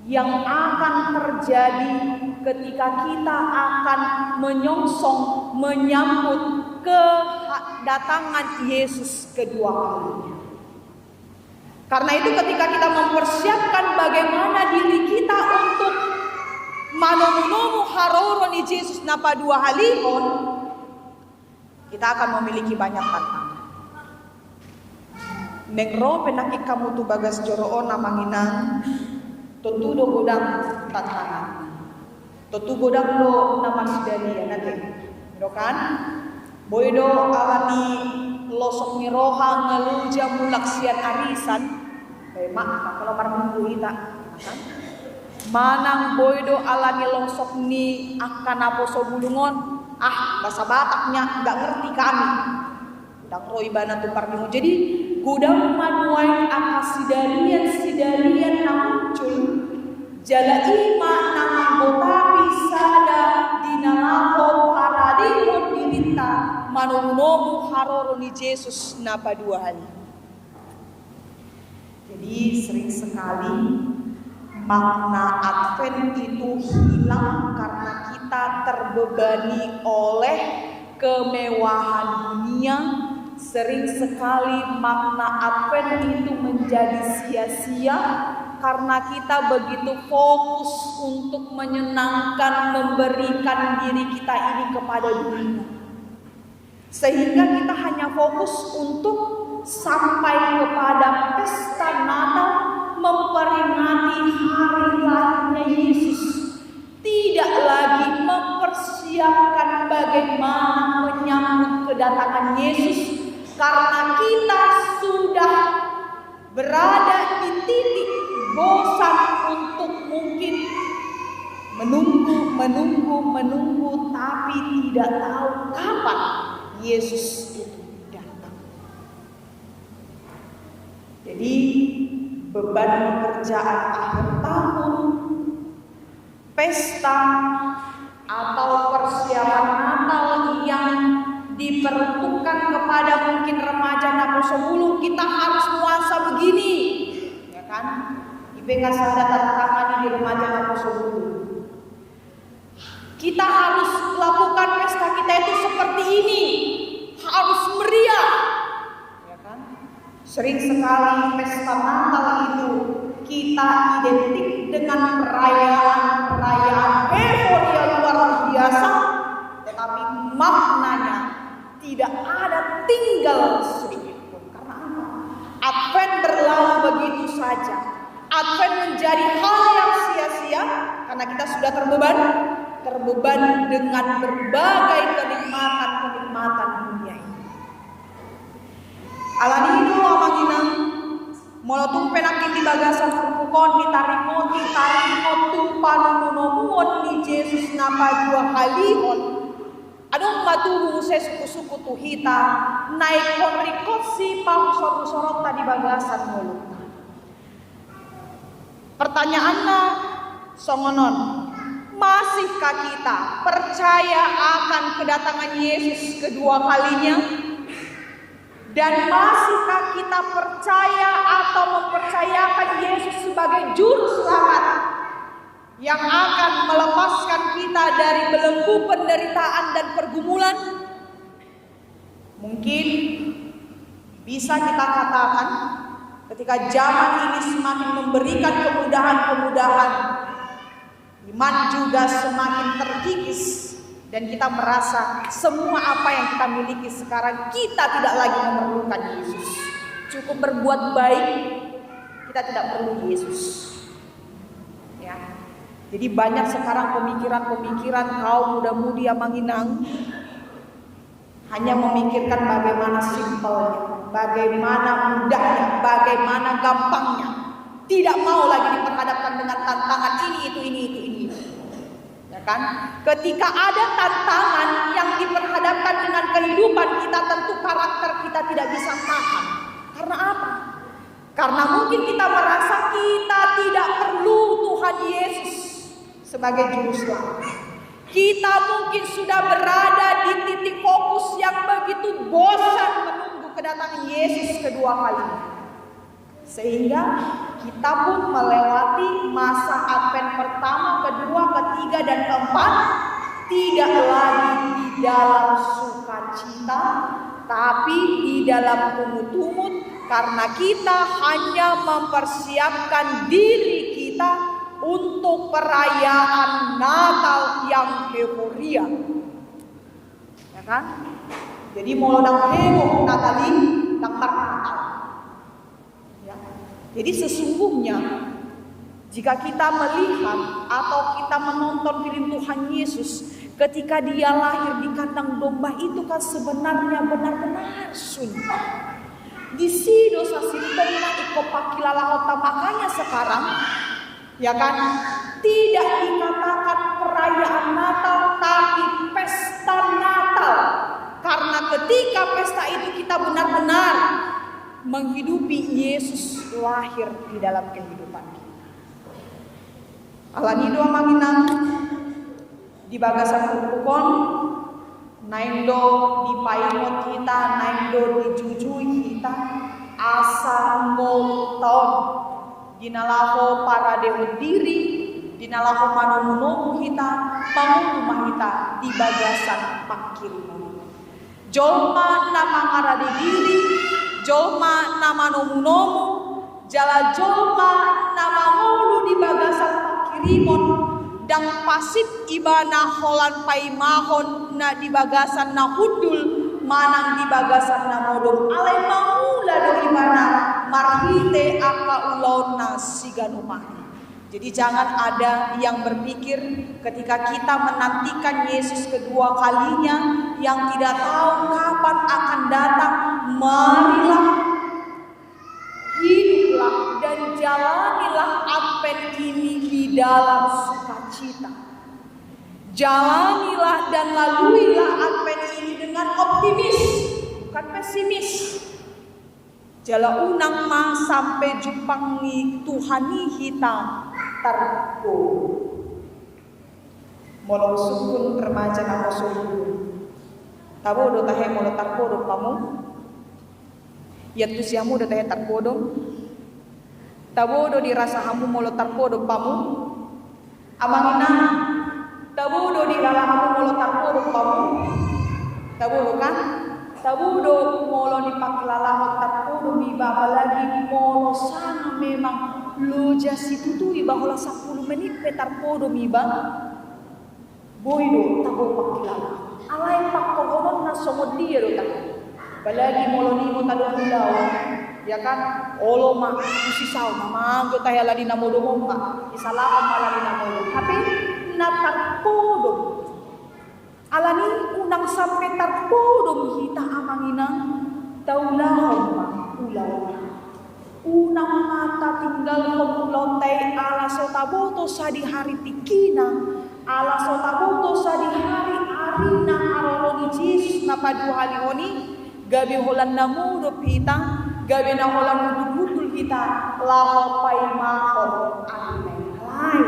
yang akan terjadi ketika kita akan menyongsong, menyambut kedatangan Yesus kedua kalinya. Karena itu, ketika kita mempersiapkan bagaimana diri kita untuk manomu-nomu haroro ni Jesus na paduahalihon, kita akan memiliki banyak tantangan. Naeng ro pe nangkin hamu tu bagas joro on, amang inang, tontu do godang tantangan. Tontu godang do na marsidalian ate. Ido kan? Boi do alani losok ni roha nga loja mulak sian arisan. Bae ma, mangalo marminggu hita, kan? Manang boi do alani losok ni angka naposo bulung on. Ah, bahasa Batak nya, nggak ngerti kami. Ndang ro ibana tu parlinggoman. Jadi, godang ma nuaeng angka sidalian-sidalian na muncul, jala i ma na manggotapi sada di na laho paradehon dirinta manomu-nomu haroro ni Jesus na paduahalihon. Jadi, sering sekali makna Advent itu hilang karena kita terbebani oleh kemewahan dunia. Sering sekali makna Advent itu menjadi sia-sia karena kita begitu fokus untuk menyenangkan, memberikan diri kita ini kepada dunia. Sehingga kita hanya fokus untuk sampai kepada pesta Natal, memperingati hari lahirnya Yesus. Tidak lagi mempersiapkan bagaimana menyambut kedatangan Yesus, karena kita sudah berada di titik bosan untuk mungkin menunggu, menunggu, menunggu, tapi tidak tahu kapan Yesus itu datang. Jadi, beban pekerjaan akhir tahun, pesta, atau persiapan Natal yang diperuntukkan kepada mungkin remaja naposo bulung, kita harus nuansa begini, ya kan? Ipe nga sada tantangan di remaja naposo bulung. Kita harus lakukan pesta kita itu seperti ini, harus meriah, ya kan? Sering sekali pesta Natal itu kita identik dengan perayaan-perayaan euforia luar biasa, tetapi maknanya tidak ada tinggal sedikit pun. Karena apa? Advent berlalu begitu saja. Advent menjadi hal yang sia-sia karena kita sudah terbeban, terbeban dengan berbagai kenikmatan-kenikmatan dunia ini. Alani i do, amang inang, molo tung pe nangkin di bagasan turpuk on ditaringoti, taringot tu panomunomuon ni Jesus na paduahalihon, adong ma tubu muse sungkunsungkun tu hita na ingkon ringkot sipahusorhusoronta di bagasan ngolunta. Pertanyaanna songon on, masihkah kita percaya akan kedatangan Yesus kedua kalinya? Dan masihkah kita percaya atau mempercayakan Yesus sebagai Juru Selamat yang akan melepaskan kita dari belenggu penderitaan dan pergumulan? Mungkin bisa kita katakan, ketika zaman ini semakin memberikan kemudahan-kemudahan, iman juga semakin terkikis. Dan kita merasa semua apa yang kita miliki sekarang, kita tidak lagi memerlukan Yesus. Cukup berbuat baik, kita tidak perlu Yesus. Ya. Jadi banyak sekarang pemikiran-pemikiran kaum muda-mudi, amang inang, hanya memikirkan bagaimana simpelnya, bagaimana mudahnya, bagaimana gampangnya. Tidak mau lagi diperhadapkan dengan tantangan ini, itu, ini, itu, ini. Ya kan? Ketika ada tantangan yang diperhadapkan dengan kehidupan kita, tentu karakter kita tidak bisa tahan. Karena apa? Karena mungkin kita merasa kita tidak perlu Tuhan Yesus sebagai juru selamat. Kita mungkin sudah berada di titik fokus yang begitu bosan menunggu kedatangan Yesus kedua kalinya. Sehingga kita pun melewati masa Advent pertama, kedua, ketiga, dan keempat tidak lagi di dalam sukacita, tapi di dalam ungut-ungut, karena kita hanya mempersiapkan diri kita untuk perayaan Natal yang euforia. Ya kan? Jadi molo ndang heboh Natal i, ndang marnatal. Ya. Jadi sesungguhnya jika kita melihat atau kita menonton film Tuhan Yesus, ketika Dia lahir di kandang domba itu kan sebenarnya benar-benar sunyi. Disi do sasintongna ingkon pangkilalahonta. Makanya sekarang, ya kan, tidak dikatakan perayaan Natal, tapi pesta Natal. Karena ketika pesta itu kita benar-benar menghidupi Yesus lahir di dalam kehidupan kita. Alani do, amang inang, di bagasan turpuk on, naeng do dipaingot hita, naeng do dijujui hita, asa ngolunta on di na laho paradehon diri, di na laho manomunomu hita, mangolu ma hita di bagasan pangkirimon. Jolma na mangarade diri, jolma na manomunomu, jala jolma na mangolu di bagasan pangkirimon, ndang pasit ibana holan paimahon na di bagasan na hundul manang di bagasan na modom, alai mangula do ibana marhite angka ulaonna siganup ari. Jadi jangan ada yang berpikir ketika kita menantikan Yesus kedua kalinya yang tidak tahu kapan akan datang, marilah hiduplah dan jalanilah Advent ini di dalam sukacita. Jalanilah dan laluilah Advent ini dengan optimis, bukan pesimis. Jala unang ma sampe jumpang ni Tuhan i hita tarpodom. Molo husungkun remaja na poso i, tabo do tahe molo tarpodom hamu? Iantusi hamu do tahe tarpodom? Tabo do dirasa hamu molo tarpodom hamu? Amang inang, tabo do dilala hamu molo tarpodom hamu? Tabo do kan? Tabo do molo dipangkilalahon tarpodom iba, apalagi molo sanga memang loja situtu iba, holan sampulu menit pe tarpodom iba. Boi do tabo pangkilalahon. Alai pangkorhononna songon dia do tahe? Apalagi molo ninna tabo ulaon, ya kan? Olo ma, tusi saut ma, mangan jo tahe alani na modom on ma, disalahon ma alani na modom. Hape na tarpodom. Alani unang sampe tarpodom hita, amang inang, taulahon ma ulaon. Unang ma tatinggalhon ulaonta i ala so taboto sadihari tingkina, ala so taboto sadihari arina haroro ni Jesus na paduahalihon i, gabe holan na modom hita, gabe na holan hundulhundul hita laho paimahon arina i. Alai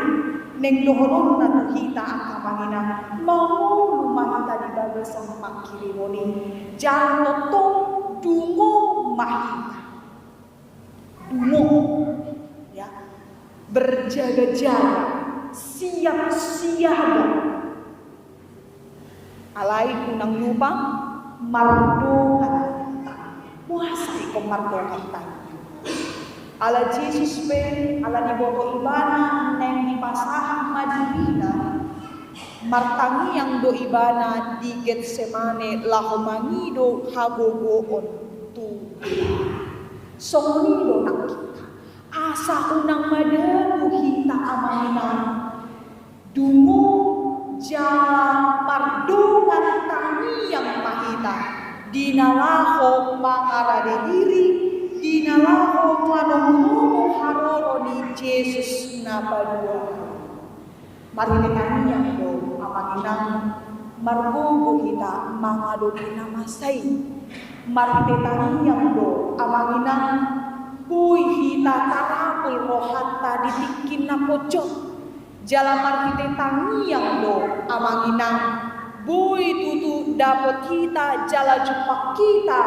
naeng dohononna tu hita angka amang inang, mangolu ma hita di bagasan pangkirimon i, jala tongtong dungo ma hita. Dungo, ya, berjaga-jaga, siap siaga. Alai unang lupa mardongan. Boasa ingkon mardongan? Ala Jesus pe, ala diboto ibana naeng dipasahat ma dirina, Martangiang do ibana di Getsemane laho mangido hagogoon tu Debata. Songon i do nang hita, asa unang madabu hita, Amang Inang. Dungo jala mardongan tangiang ma hita, di na laho mangarade diri, di na laho manomunomu haroro ni Jesus na paduahali. Marhite tangiang do, Amang Inang, margogo hita mangadopi na masa i. Marhite tangiang do, Amang Inang, boi hita tarapul rohanta di tingki na ponjot. Jala marhite tangiang do, Amang Inang, boi tutu dapot hita jala jumpang hita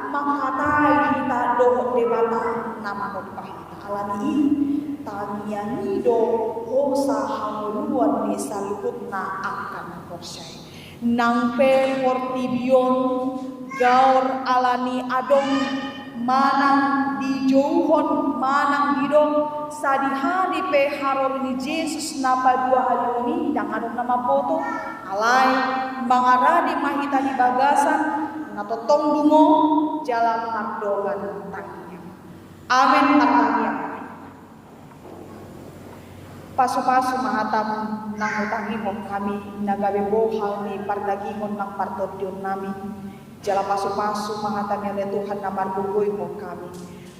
mangkatai hita dohot Debata na manompa hita. Alani i, tangiang i do hosa hangoluan ni saluhutna angka na porsea i. Nang pe portibi on gaor alani adong, manang dijouhon, manang didok, sadihari pe haroro ni Jesus na paduahali on i ndang adong na mamboto. Alai mangarade ma hita di bagasan na tongtong dungo jala mardongan tangiang. Amen. Martangiang. Pasupasu ma hatam na hutangihon hami na gabe bohal ni pardagingkon nang partondion nami. Jala pasupasu ma hatam, ale Tuhan, na margogoihon hami.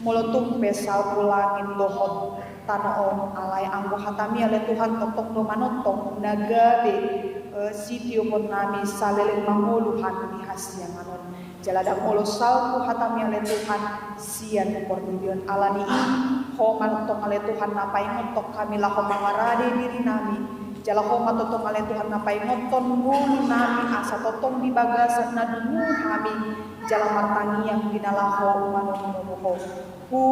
Molo tung pe salpu langit dohot tano on, alai anggo hatami, ale Tuhan, tongtong do manongtong na gabe, eh, sitiopon nami saleleng mangolu hami di hasiangan on. Jala ndang olo salpu hatami, ale Tuhan, sian portibi on. Alani i, Ho ma tongtong, ale Tuhan, na paingothon hami laho mangarade diri nami. Jala Ho ma tongtong, ale Tuhan, na paingothon ngolu nami, asa tongtong di bagasan na dungo hami jala martangiang di na laho manomunomu Ho. Hu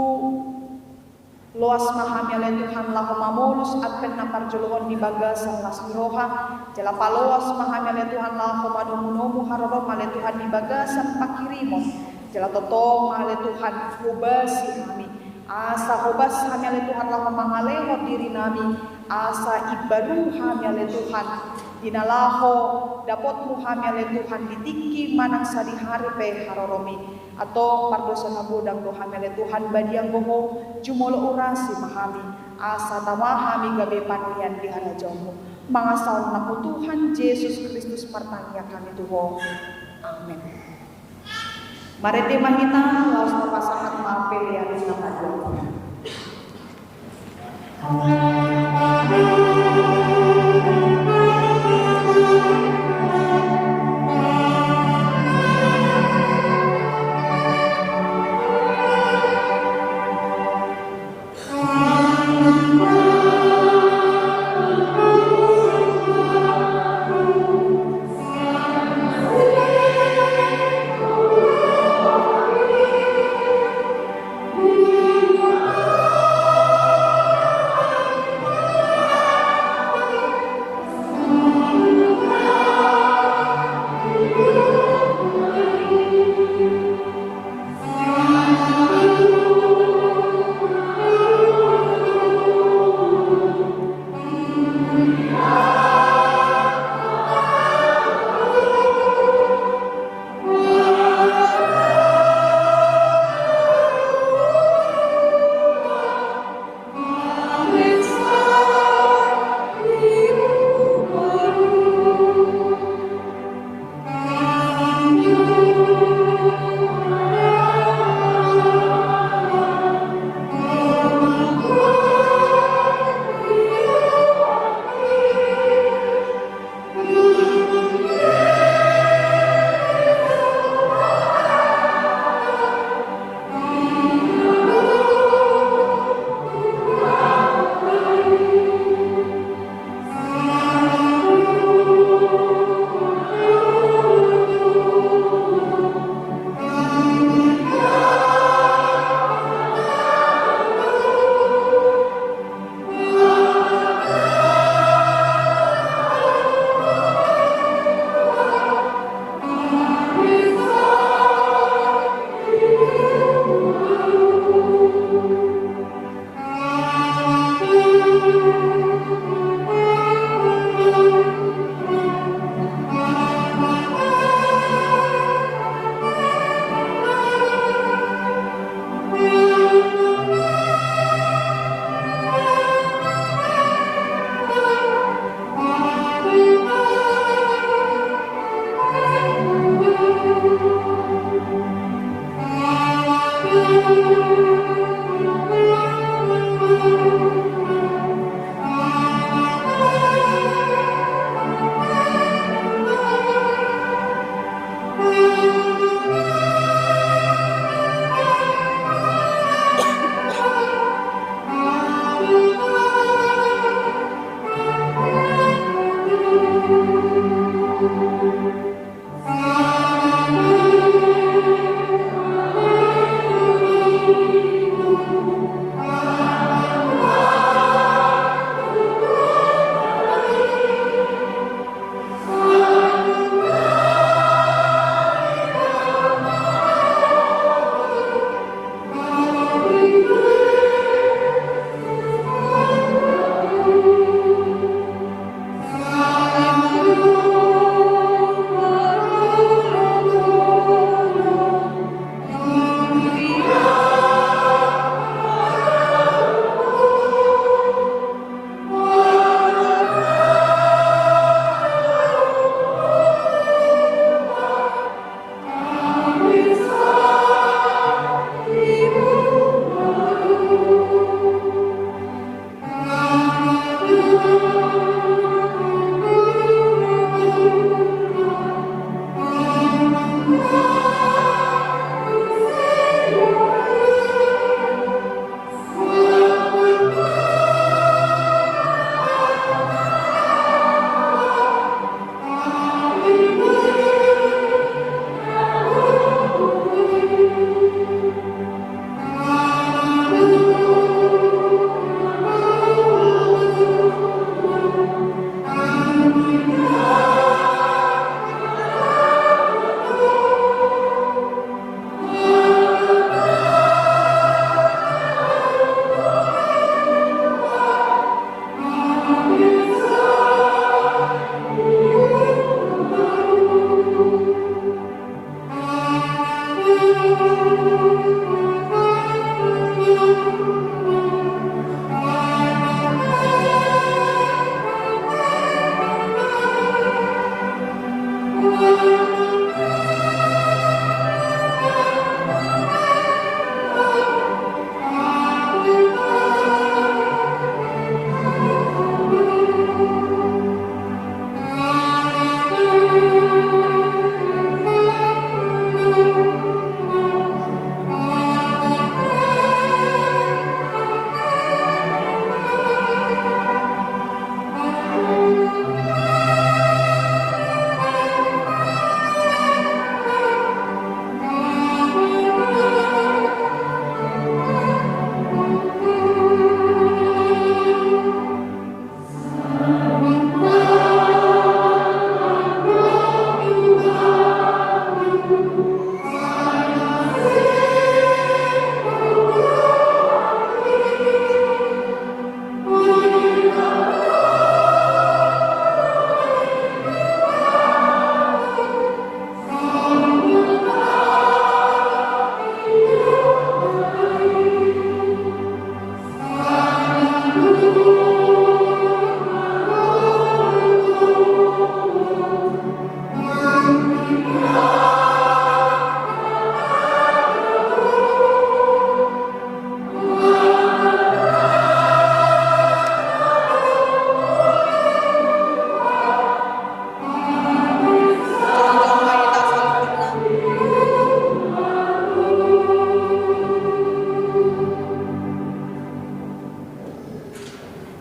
Loas ma hami, ale Tuhan, laho mamolus advent na parjolo on di bagasan las ni roha. Jala paloas ma hami, ale Tuhan, laho manomunomu harorom, ale Tuhan, di bagasan panghirimon. Jala tongtong ma, ale Tuhan, hobasi hami. Asa hobas hami, ale Tuhan, laho mangalehon diri nami. Asa imbaru hami, ale Tuhan, di na laho dapotmu hami, ale Tuhan, di tingki manang sadihari pe harorom i. Antong pardosa na godang do hami, ale Tuhan, badian do Ho, jumolo urasi ma hami, asa tama hami gabe panean di harajaonmu. Mangasahon nang Ho Tuhan Jesus Kristus martangiang hami tu Ho. Amen. Marende ma hita, laos tapasahat ma pelean na paduahon.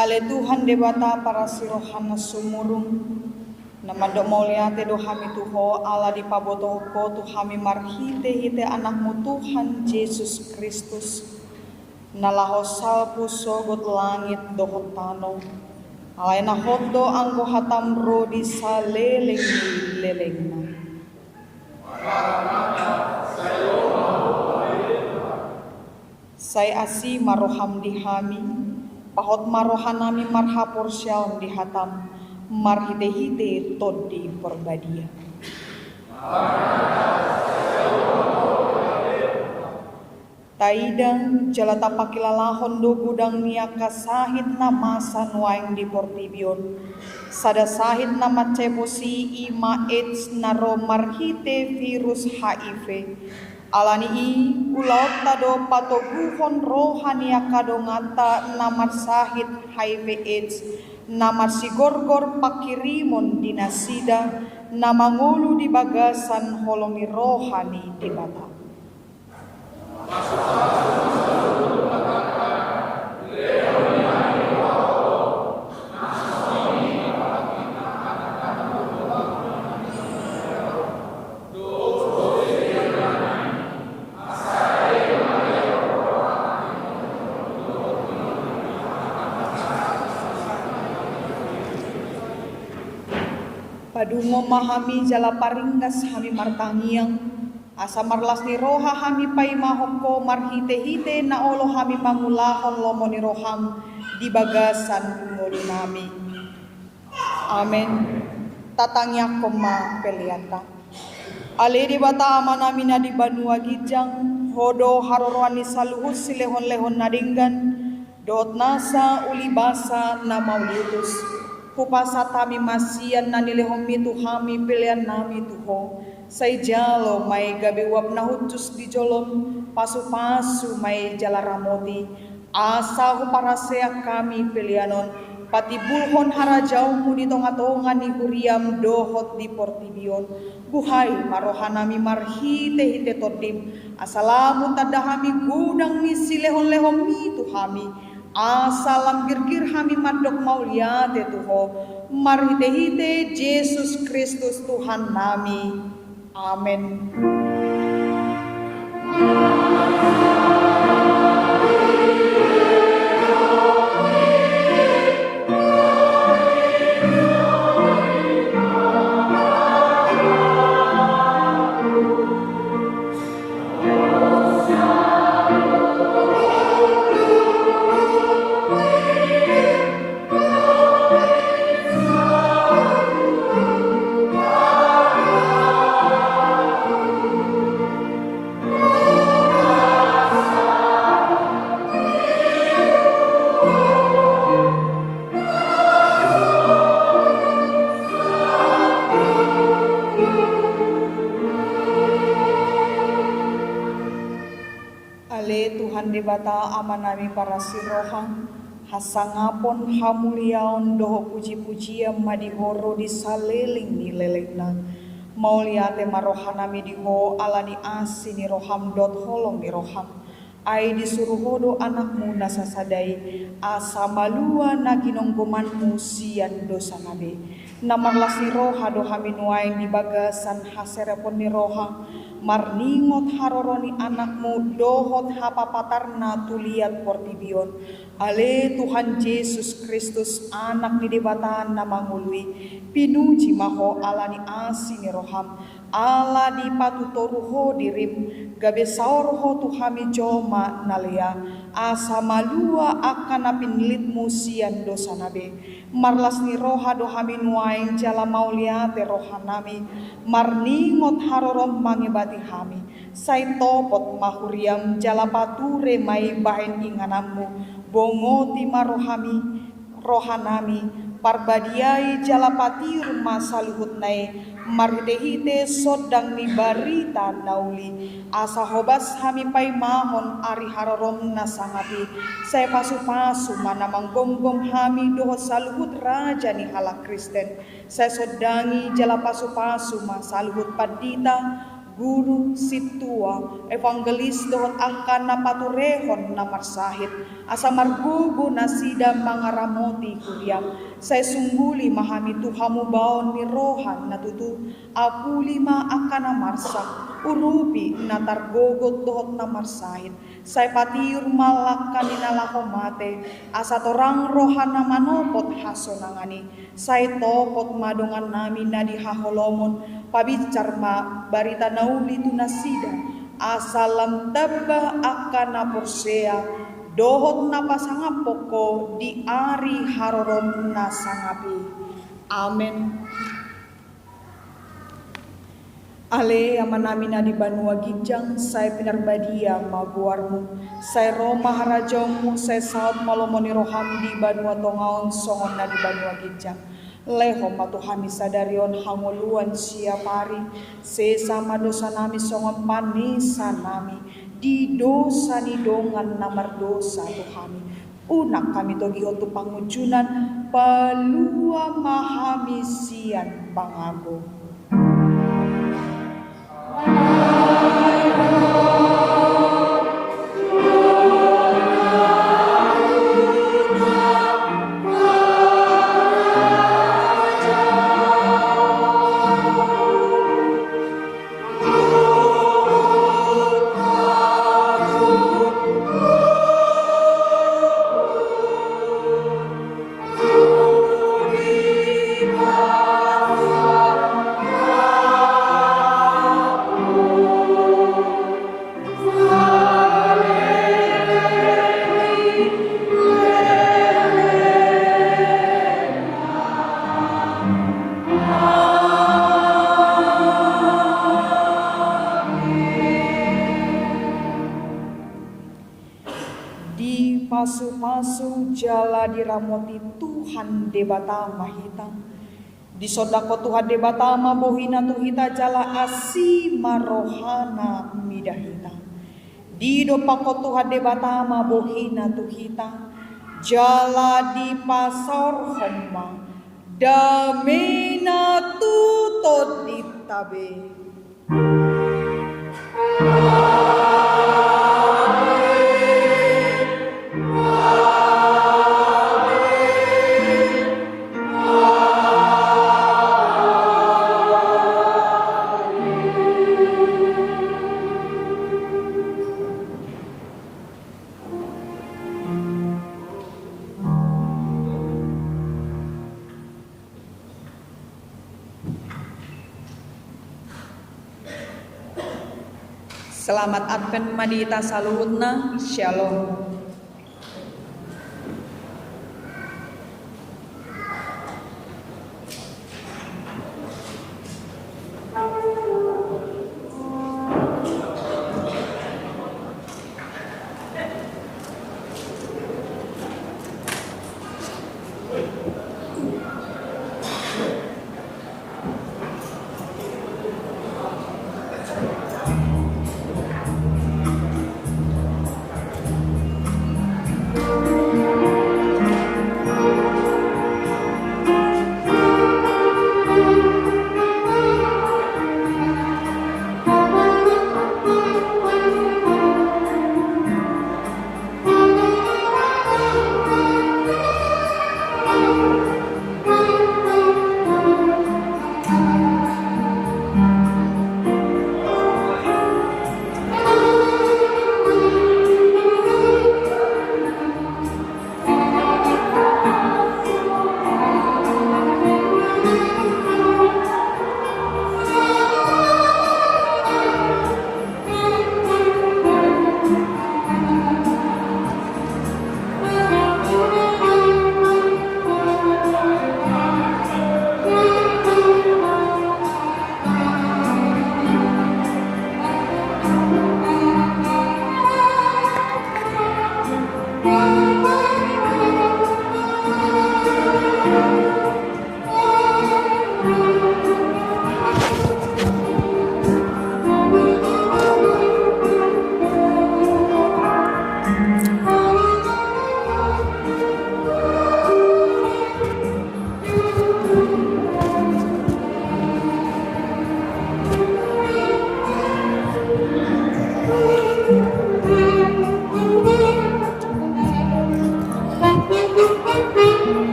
Ale Tuhan Debata parasi roha na sumurung, na mandok mauliate do hami tu Ho ala dipabotohon Ho tu hami marhitehite Anakmu Tuhan Jesus Kristus, na laho salpu sogot langit dohot tano. Alai na hot do anggo hataM ro di salelenglelengna. Sai asi ma rohaM di hami, pahot ma rohanami marhaporseaon di hataM, marhitehite Tondi Porbadia. Taida jala tapakilalahon do godang ni angka sahit na masa nuaeng di portibi on. Sada sahit na mansai posi i ma AIDS na ro marhite virus HIV. Alani i, ulaonta do patoguhon roha ni angka donganta na marsahit HIV AIDS, na marsigorgor panghirimon di nasida, na mangolu di bagasan holong ni roha ni Debata. Padungo ma hami jala paringgas hami martangiang, asa marlas ni roha hami paimahon Ho marhite-hite na olo hami mangulahon lomo ni roham di bagasan ngolunami. Amen. Tatangiangkon ma peleanta. Ale Debata Amanami na di banua ginjang, Ho do haroroan ni saluhut silehon-lehon na denggan, dohot nasa ulibasa na mauliutus. Hupasahat hami ma sian na nilehonmi tu hami peleannami tu Ho, sai jalo ma i gabe uap na hushus di jolom, pasu-pasu ma i jala ramoti, asa huparasea hami pelean on patimbulhon harajaonmu di tonga-tonga ni huriam dohot di portibi on. Buhai ma rohanami marhite-hite Tondim, asa lam hutanda hami godang ni silehon-lehonmi tu hami, asa lam girgir hami mandok mauliate tu Ho, marhite-hite Jesus Kristus Tuhannami. Amen. Ale Tuhan Debata Amanami parasi roha, hasangapon, hamuliaon dohot puji-pujian ma di Ho ro di saleleng ni lelengna. Mauliate ma rohanami di Ho ala ni asi ni roham dohot holong ni roham. Ai disuru Ho do Anakmu na sasada i, asa malua na ginonggomanmu sian dosana be. Na marlas ni roha do hami nuaeng di bagasan haserepon ni roha, marningot haroro ni Anakmu dohot hapapatarna tu liat portibi on. Ale Tuhan Jesus Kristus, Anak ni Debata na mangolu i, pinuji ma Ho ala ni asi ni roham, ala dipatutoru Ho dirim, gabe saor Ho tu hami jolma na lea, asa malua angka na pinillitmu sian dosana be. Marlas ni roha do hami nuaeng jala mauliate rohanami, marningot harorom mangebati hami. Sai topot ma huriam jala pature ma i bahen ingananmu, bongoti ma rohami, rohanami, parbadiai jala patiur ma saluhutna i, marhite-hite sondang ni barita na uli, asa hobas hami paimahon ari harorom na sangap i, sai pasu-pasu ma na manggomgom hami dohot saluhut raja ni halak Kristen, sai sondangi jala pasu-pasu ma saluhut pandita, guru, sintua, evangelis dohot angka na paturehon na marsahit, asa margogo nasida mangaramoti huriam, sai sungguli ma hami tu hamubaon ni roha na tutu, apuli ma angka na marsak, urupi na targogot dohot na marsahit, sai patiur ma langka ni na laho mate, asa torang rohana manopot hasonangan i. Sai topot ma dongannami na di haholomon, pabinsar ma barita na uli tu nasida, asa lam tamba angka na porsea dohot na pasangaphon Ho di ari harorom na sangap i. Amen. Ale Amanami na di banua ginjang, sai pinarbadia ma goarmu, sai ro ma harajaonmu, sai saut ma lomo ni roham di banua tonga on songon na di banua ginjang. Lehon ma tu hami sadari on hangoluan siapari, sesa ma dosanami songon panesanami di dosa ni dongan na mardosa tu hami. Unang hami togihon tu pangunjunan, palua ma hami sian pangago. Pasu-pasu jala diramoti Tuhan Debata ma hita. Disondangkon Tuhan Debata ma bohina tu hita jala asi ma rohana mida hita. Didompakkon Tuhan Debata ma bohina tu hita jala dipasaorhon ma damena tu tondinta be. Selamat Advent ma di hita saluhutna. Shalom.